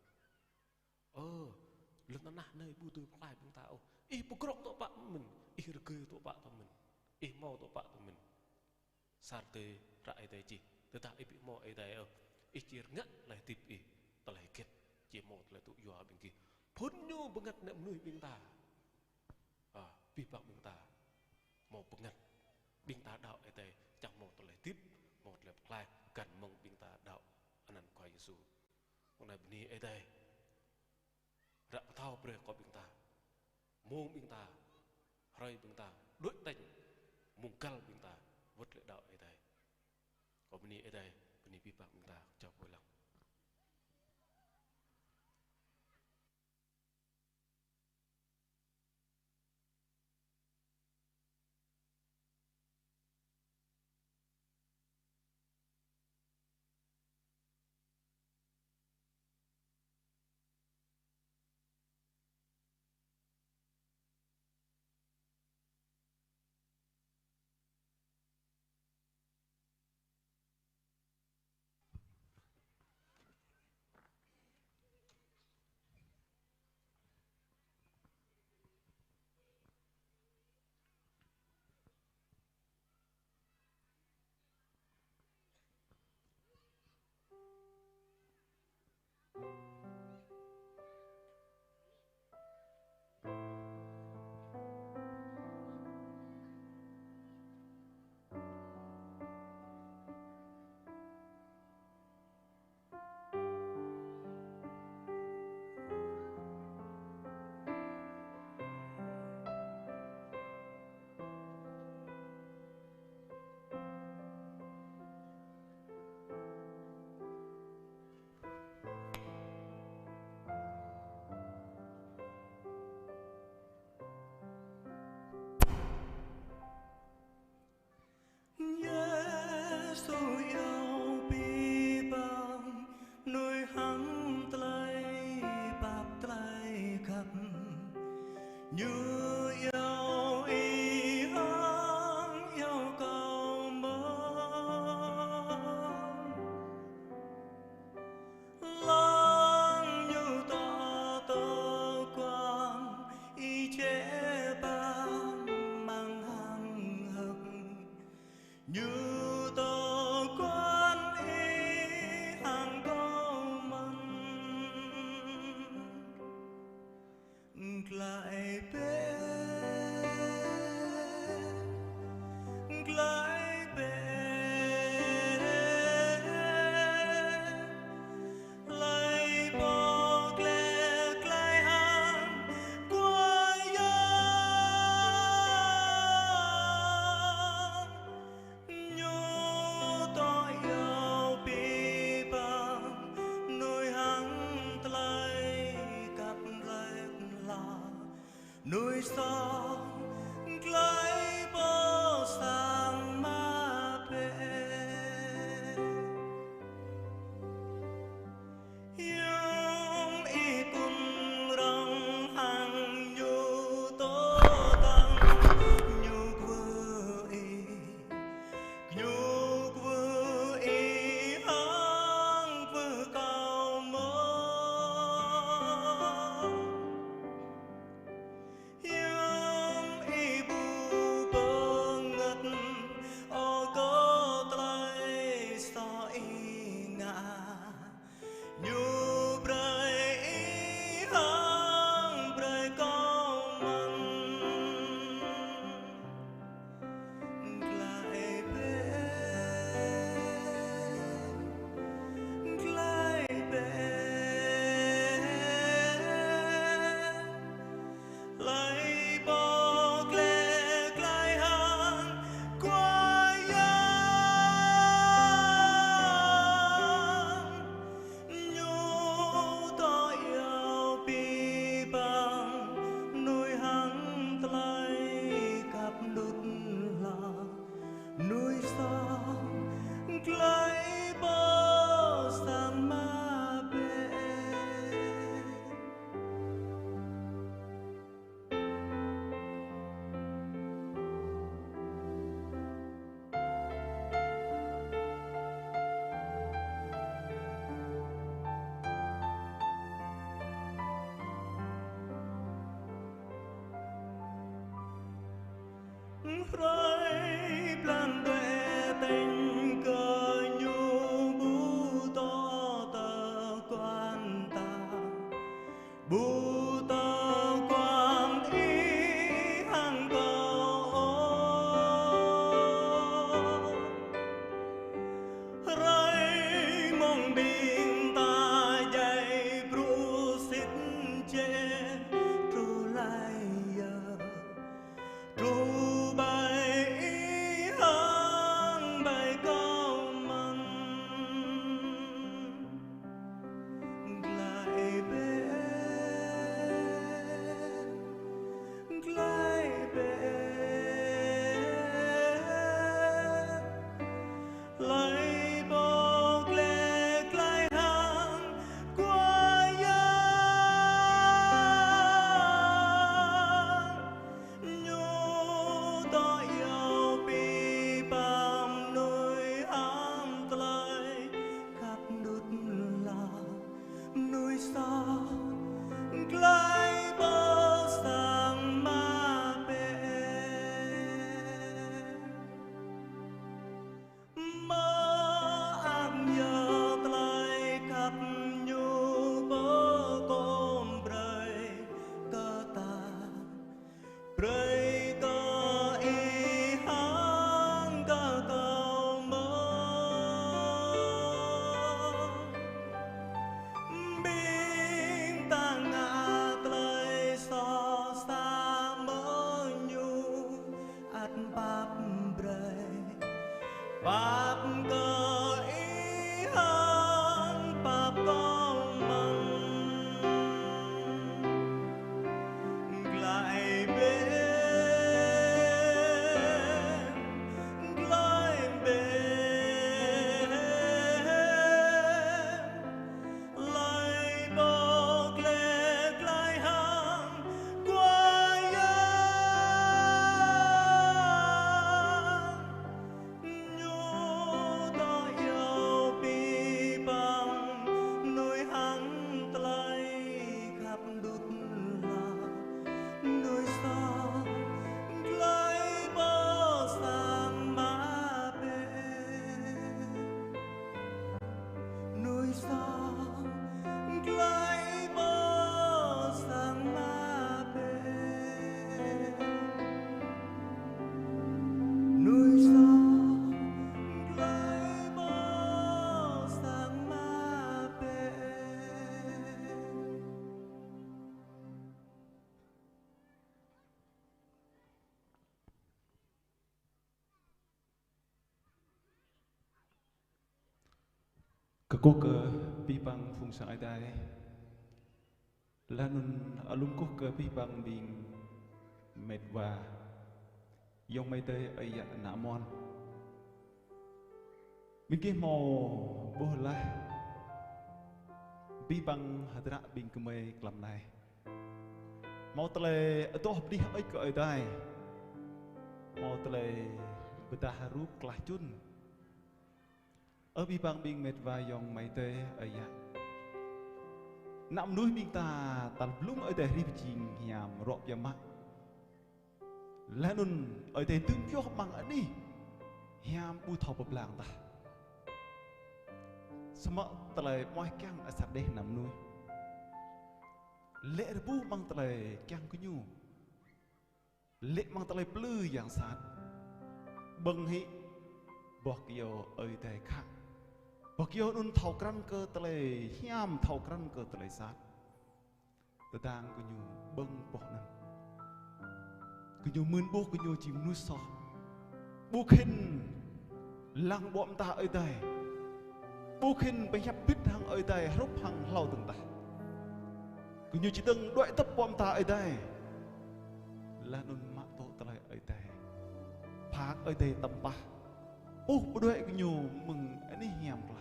Ơ, lŏn tơnah anai ƀu dưi pơklaih ƀing ta ôh. Ih pơgrŏng tŏ pă mơ̆n, ih rơgơi tŏ pă tŏ mơ̆n, ih hmâo tŏ pă tŏ mơ̆n. Sa rơdêh hră Ơi Adai čih, tơdah ih ƀu hmâo Ơi Adai ôh, ih či rơngiă tơlơi hơdip ih, tơlơi hơget či hmâo tơlơi tŭ yua ƀing gih. Phŭn ñu bơngăt ană mơnuih ƀing ta. Ơ, abih bang ƀing ta hmâo bơngăt. Ƀing ta đaŏ Ơi Adai, čang hmâo tơlơi hơdip, hmâo tơlơi pơklaih, găn mơ̆ng ƀing ta đaŏ anăn Khua Yêsu. Mông anai bơni Ơi Adai. Ră pơthâo brơi kơ ƀing ta. Mông ƀing ta, hrơi ƀing ta, đuaĭ tañ, mông găl ƀing ta, wơ̆t lĕ đaŏ Ơi Adai. Kâo bơni Ơi Adai, bơni abih bang ƀing ta, čô pô lăng. Yêsu iâu abih bang mơnuih hăng tơlơi pap tơlơi khăp. Ñu iâu ih hăng iâu kâo mơ̆n. Lăng ñu tŏ tơguan ih jĕ ba amăng hăng hơ̆k. Ñu tơguan ih hăng kâo mơ̆n. Glaĭ bĕ, glaĭ bĕ, hlơi pô glaĭ glaĭ hăng Khua Yang. Ñu tŏ iâu abih bang mơnuih hăng tơlơi khăp tơlơi pơklaih. Mơnuih soh glaĭ pơ sang mă bĕ. Hiư̆m ih kŭn rŏng hăng ñu tŏ tăng, ñu kwưh ih, ñu kwưh ih hăng kwưh kâo mơ̆n. Hiư̆m ih ƀu bơngơ̆t ôh kơ tơlơi soh ih ngă. Ñu brơi ih hăng brơi kâo mơ̆n. Glaĭ bĕ, glaĭ bĕ, hlơi pô glaĭ glaĭ hăng Khua Yang. Ñu tŏ iâu abih bang mơnuih hăng tơlơi khăp đut hloh. Mơnuih soh glaĭ pơ sang mă bĕ. Hrơi blan đuaĭ tañ kơ ñu ƀu tŏ tơguan ta, ƀu Kơkuh kơ abih bang phung sang Ơi Adai. Laih anŭn alum kơkuh kơ abih bang ƀing met wa, ayŏng amai adơi, ơi yă, ană amôn. Ƀing gih hmâo ƀuh laih abih bang hơdră ƀing gơmơi tlam anai. Hmâo tơlơi adoh bơni hơơč kơ Ơi Adai. Hmâo tơlơi pơdah rup klah čun. Ơ abih bang ƀing met wa, ayŏng amai adơi, ơi yă. Ană mơnuih ƀing ta tal blung Ơi Adai hrih pơjing hiam rŏ biă mă. Laih anŭn Ơi Adai dưm pioh amăng anih hiam ƀu thâo pơblang tah. Samơ̆ tơlơi mơak kiăng asar đeh ană mơnuih. Lê̆ rơbuh amăng tơlơi kiăng kơ ñu. Lê̆ amăng tơlơi plư yang sat. Ƀơ̆ng hĭ boh kơyâo Ơi Adai khă. Boh kơyâo anŭn thâo krăn kơ tơlơi hiam, thâo krăn kơ tơlơi sat. Tơdang gơñu ƀơ̆ng boh anŭn, gơñu mưn ƀuh gơñu jing mơnuih soh. Ƀu khĭn lăng ƀô̆ mơta Ơi Adai. Ƀu khĭn pơhiăp bit hăng Ơi Adai hrup hăng hlâo dơ̆ng tah. Gơñu či dơ̆ng đuaĭ tơ̆p ƀô̆ mơta Ơi Adai. Laih anŭn mă tŭ tơlơi Ơi Adai. Phak Ơi Adai tơmpah. Puh pơđuaĭ gơñu mơ̆ng anih hiam klă.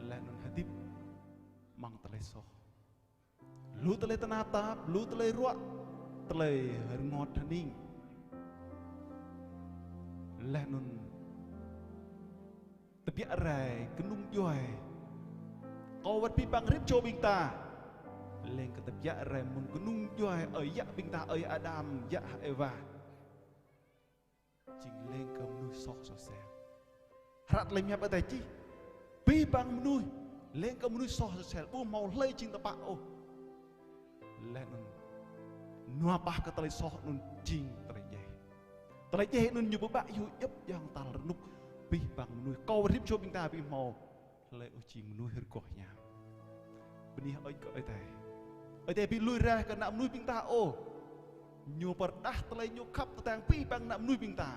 Laih anŭn hơdip amăng tơlơi soh. Lu tơlơi tơnap tap, lu tơlơi ruă, tơlơi rơngot hơning. Laih anŭn tơbiă rai kơnung djuai. Kâo wơ̆t abih bang rĭm čô ƀing ta lêng kơ tơbiă rai mơ̆ng kơnung djuai ơi yă ƀing ta, ơi Adam, yă Êwa. Jing lêng kơ mơnuih soh sosel. Hră tơlơi pơhiăp Ơi Adai čih, abih bang mơnuih lêng kơ mơnuih soh sosel, ƀu hmâo hlơi jing tơpă ôh. Laih anŭn nua pah kơ tơlơi soh anŭn jing tơlơi djai. Tơlơi djai anŭn ñu pơƀă hyu djŏp djang tal rơnŭk abih bang mơnuih. Kâo rĭm čô ƀing ta ƀu hmâo hlơi ôh jing mơnuih rơgoh hiam. Bơni hơơč kơ Ơi Adai. Ơi Adai ƀu lui raih kơ ană mơnuih ƀing ta ôh. Ñu pơrơđah tơlơi ñu khăp tơdang abih bang ană mơnuih ƀing ta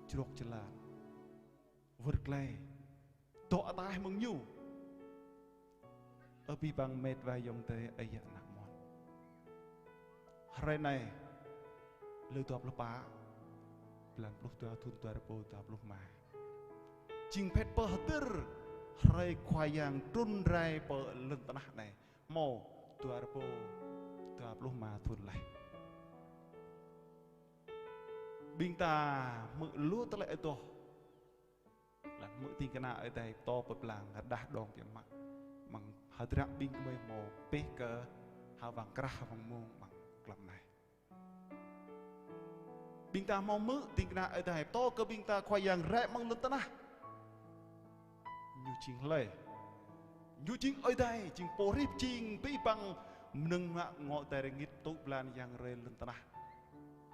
jrŏk jơlan, wơr glaĭ, dŏ ataih mơ̆ng ñu. Ơ abih bang met wa, ayŏng adơi, ơi yă, ană amôn. Hrơi anai, lơ dua pluh pă, blan pluh dua, thŭn dua rơbâo dua pluh rơma. Jing phet pơhơdơr hrơi Khua Yang trŭn rai pơ lŏn tơnah anai. Hmâo dua rơbâo dua pluh rơma thŭn laih. Ƀing ta hmư̆ lu tơlơi adoh. Laih hmư̆ ding kơna Ơi Adai pơtô pơblang rơđah đong biă mă. Amăng hơdră ƀing gơmơi hmâo pĕh kơ ha wang krah ha wang mông amăng tlam anai. Ƀing ta hmâo hmư̆ ding kơna Ơi Adai pơtô kơ ƀing ta Khua Yang rai amăng lŏn tơnah. Ñu jing hlơi? Ñu jing Ơi Adai, jing pô hrih pơjing abih bang mơnơ̆ng mơnă, ngŏ adai rơngit, tŭ blan, yang hrơi, lŏn tơnah.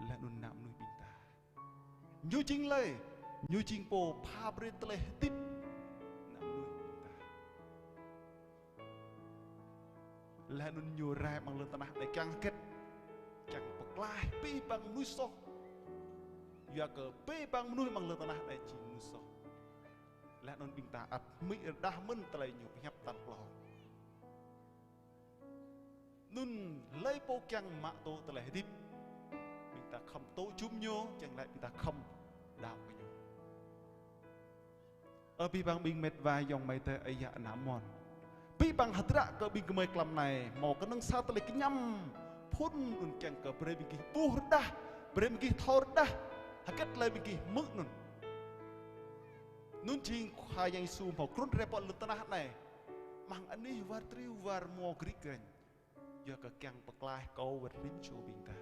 Laih anŭn ană mơnuih ƀing ta. Ñu jing hlơi? Ñu jing pô pha brơi tơlơi hơdip ană mơnuih ƀing ta. Laih anŭn ñu rai amăng lŏn tơnah anai kiăng hơget? Kiăng pơklaih abih bang mơnuih soh. Yua kơ abih bang mơnuih amăng lŏn tơnah anai jing mơnuih soh. Laih anŭn ƀing ta ăt hmư̆ rơđah mơ̆n tơlơi ñu pơhiăp tal klâo. Anŭn hlơi pô kiăng mă tŭ tơlơi hơdip, ƀing ta khŏm tŭ jum ñu, kiăng laĭ ƀing ta khŏm đaŏ kơ ñu. Ơ abih bang ƀing met wa, ayŏng amai adơi, ơi yă, ană amôn. Abih bang hơdră kơ ƀing gơmơi tlam anai, hmâo kơnơ̆ng sa tơlơi kơñăm phŭn anŭn kiăng kơ brơi ƀing gih ƀuh rơđah, brơi ƀing gih thâo rơđah hơget tơlơi ƀing gih hmư̆ anŭn. Anŭn jing Khua Yang Yêsu hmâo trŭn rai pơ lŏn tơnah anai amăng anih war triu war rơmô grik grĕnh. Yua kơ kiăng pơklaih kâo wơ̆t rĭm čô ƀing ta.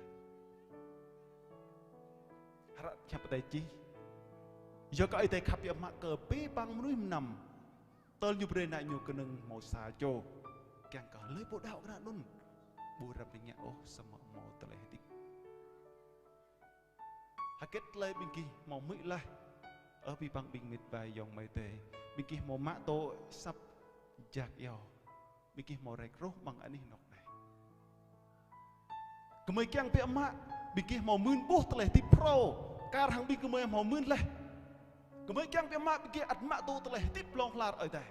Hră pơhiăp Ơi Adai čih, yua kơ Ơi Adai khăp biă mă kơ abih bang mơnuih mơnam, tơl ñu brơi ană ñu kơnơ̆ng hmâo sa čô, kiăng kơ hlơi pô đaŏ kơ ană anŭn ƀu răm rơngiă ôh, samơ̆ hmâo tơlơi hơdip. Hơget tơlơi ƀing gih hmâo hmư̆ laih, ơ abih bang ƀing met wa, ayŏng amai adơi? Ƀing gih hmâo mă tŭ asăp jak iâu, ƀing gih hmâo rai truh amăng anih anŏ anai. Gơmơi kiăng biă mă ƀing gih hmâo mưn ƀuh tơlơi hơdip phrâo, kar hăng ƀing gơmơi hmâo mưn laih. Gơmơi kiăng biă mă ƀing gih ăt mă tŭ tơlơi hơdip hlŏng lar Ơi Adai.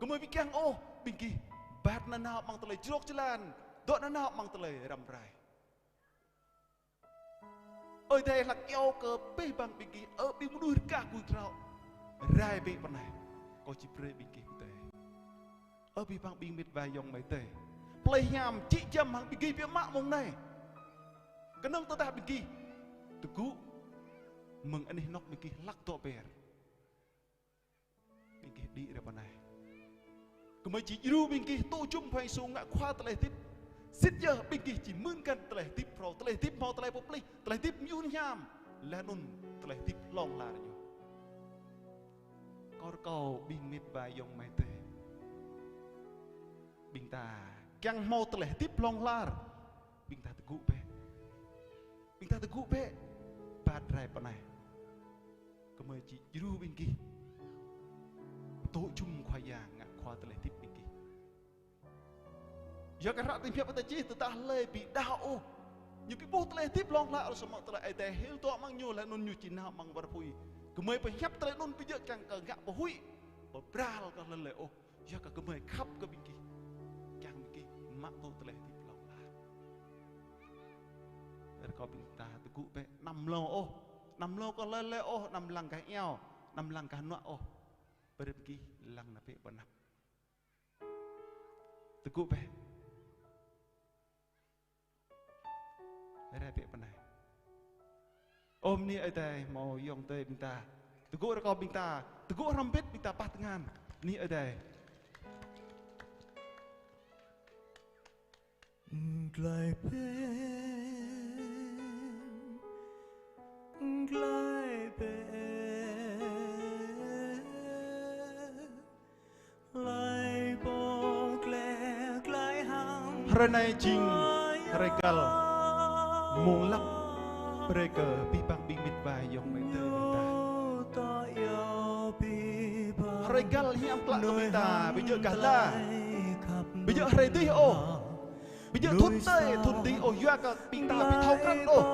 Gơmơi ƀu kiăng ôh ƀing gih bat nanao amăng tơlơi jrôk jơlan, dŏ nanao amăng tơlơi răm rai. Ơi Adai hlak iâu kơ abih bang ƀing gih, ơ ƀing mơnuih rơkah gui krao, rai bĕ pơ anai, Kâo či brơi ƀing gih pơdơi. Ơ abih bang ƀing mĕt wa ayŏng amai adơi, plei hiam či giăm hăng ƀing gih biă mă mông anai. Kơnơ̆ng tơdah ƀing gih tơgŭ mơ̆ng anih anŏ ƀing gih hlak dŏ ber, ƀing gih đĭ rai pơ anai. Gơmơi či djru ƀing gih tŭ jum Khua Yang Yêsu ngă khua tơlơi hơdip. Sĭt yơh ƀing gih či mưn găn tơlơi hơdip phrâo, tơlơi hơdip hmâo tơlơi pơplih, tơlơi hơdip mơyun hiam, laih anŭn tơlơi hơdip hlŏng lar ñu. Kâo rơkâo ƀing mĕt wa ayŏng amai adơi, ƀing ta kiăng hmâo tơlơi hơdip hlŏng lar, ƀing ta tơgŭ bĕ. Ƀing ta tơgŭ bĕ, bat rai pơ anai. Gơmơi či djru ƀing gih tŭ jum Khua Yang ngă khua tơlơi hơdip ƀing gih. Yua kơ hră Tơlơi Hiăp ta čih tơdah hlơi ƀu đaŏ ôh, ñu ƀu ƀuh tơlơi hơdip hlŏng lar ôh, samơ̆ tơlơi Ơi Adai hil dŏ amăng ñu laih anŭn ñu či nao amăng war apui. Gơmơi pơhiăp tơlơi anŭn ƀu djơ̆ kiăng kơ ngă pơhuĭ, pơbral kơ hlơi ôh. Yua kơ gơmơi khăp kơ ƀing gih, kiăng ƀing gih mă tŭ tơlơi hơdip hlŏng lar. Rơkâo ƀing ta tơgŭ bĕ, anăm mlâo ôh, anăm mlâo kơ hlơi ôh, anăm lăng gah iâu, anăm lăng gah hnuă ôh. Brơi ƀing gih lăng nao bĕ pơ anăp. Tơgŭ bĕ. Rai bĕ pơ anai. Ơ bơni Ơi Adai hmâo ayŏng adơi ƀing ta. Tơgŭ rơkâo ƀing ta, tơgŭ hrŏm hơbĭt ƀing ta pah tơngan. Bơni Ơi Adai. Glai bĕ, glai bĕ. Hrơi anai jing hrơi găl mông lăp brơi kơ abih bang ƀing mĕt wa ayŏng amai adơi ƀing ta. Hrơi găl hiam klă kơ ƀing ta, ƀu djơ̆ gah la, ƀu djơ̆ hrơi dih ôh, ƀu djơ̆ thŭn tơi thŭn dih ôh, yua kơ ƀing ta ƀu thâo krăn ôh.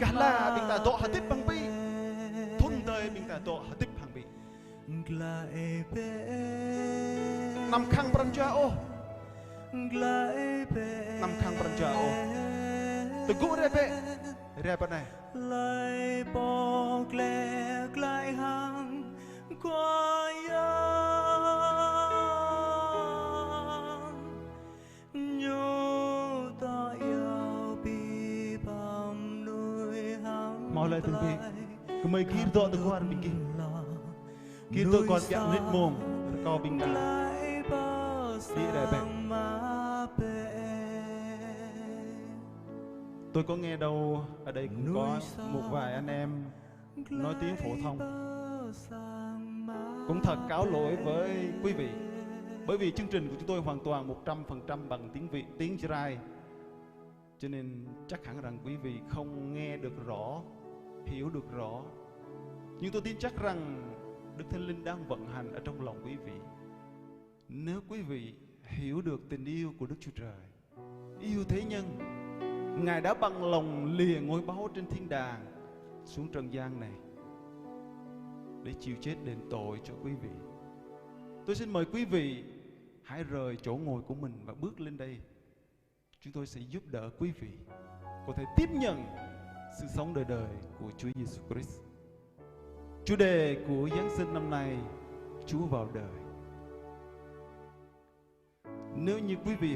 Gah la ƀing ta dŏ hơdip hăng ƀing, thŭn tơi ƀing ta dŏ hơdip hăng ƀing. Anăm khăng pran jua ôh. Anăm khăng pran jua ôh. Tơgŭ rai bĕ. Rai pơ anai. Hmâo hlơi tơm bĕ. Gơmơi gir dŏ tơguan ƀing gih. Gir dŏ tơguan biă mơnit mông. Rơkâo ƀing ta đĭ rai bĕ. Tôi có nghe đâu ở đây cũng có một vài anh em nói tiếng phổ thông. Cũng thật cáo lỗi với quý vị, bởi vì chương trình của chúng tôi hoàn toàn một trăm phần trăm bằng tiếng Việt, tiếng Jrai. Cho nên chắc hẳn rằng quý vị không nghe được rõ, hiểu được rõ. Nhưng tôi tin chắc rằng Đức Thánh Linh đang vận hành ở trong lòng quý vị. Nếu quý vị hiểu được tình yêu của Đức Chúa Trời, yêu thế nhân, Ngài đã bằng lòng lìa ngôi báu trên thiên đàng xuống trần gian này để chịu chết đền tội cho quý vị. Tôi xin mời quý vị hãy rời chỗ ngồi của mình và bước lên đây. Chúng tôi sẽ giúp đỡ quý vị có thể tiếp nhận sự sống đời đời của Chúa Giêsu Christ. Chủ đề của Giáng sinh năm nay, Chúa vào đời. Nếu như quý vị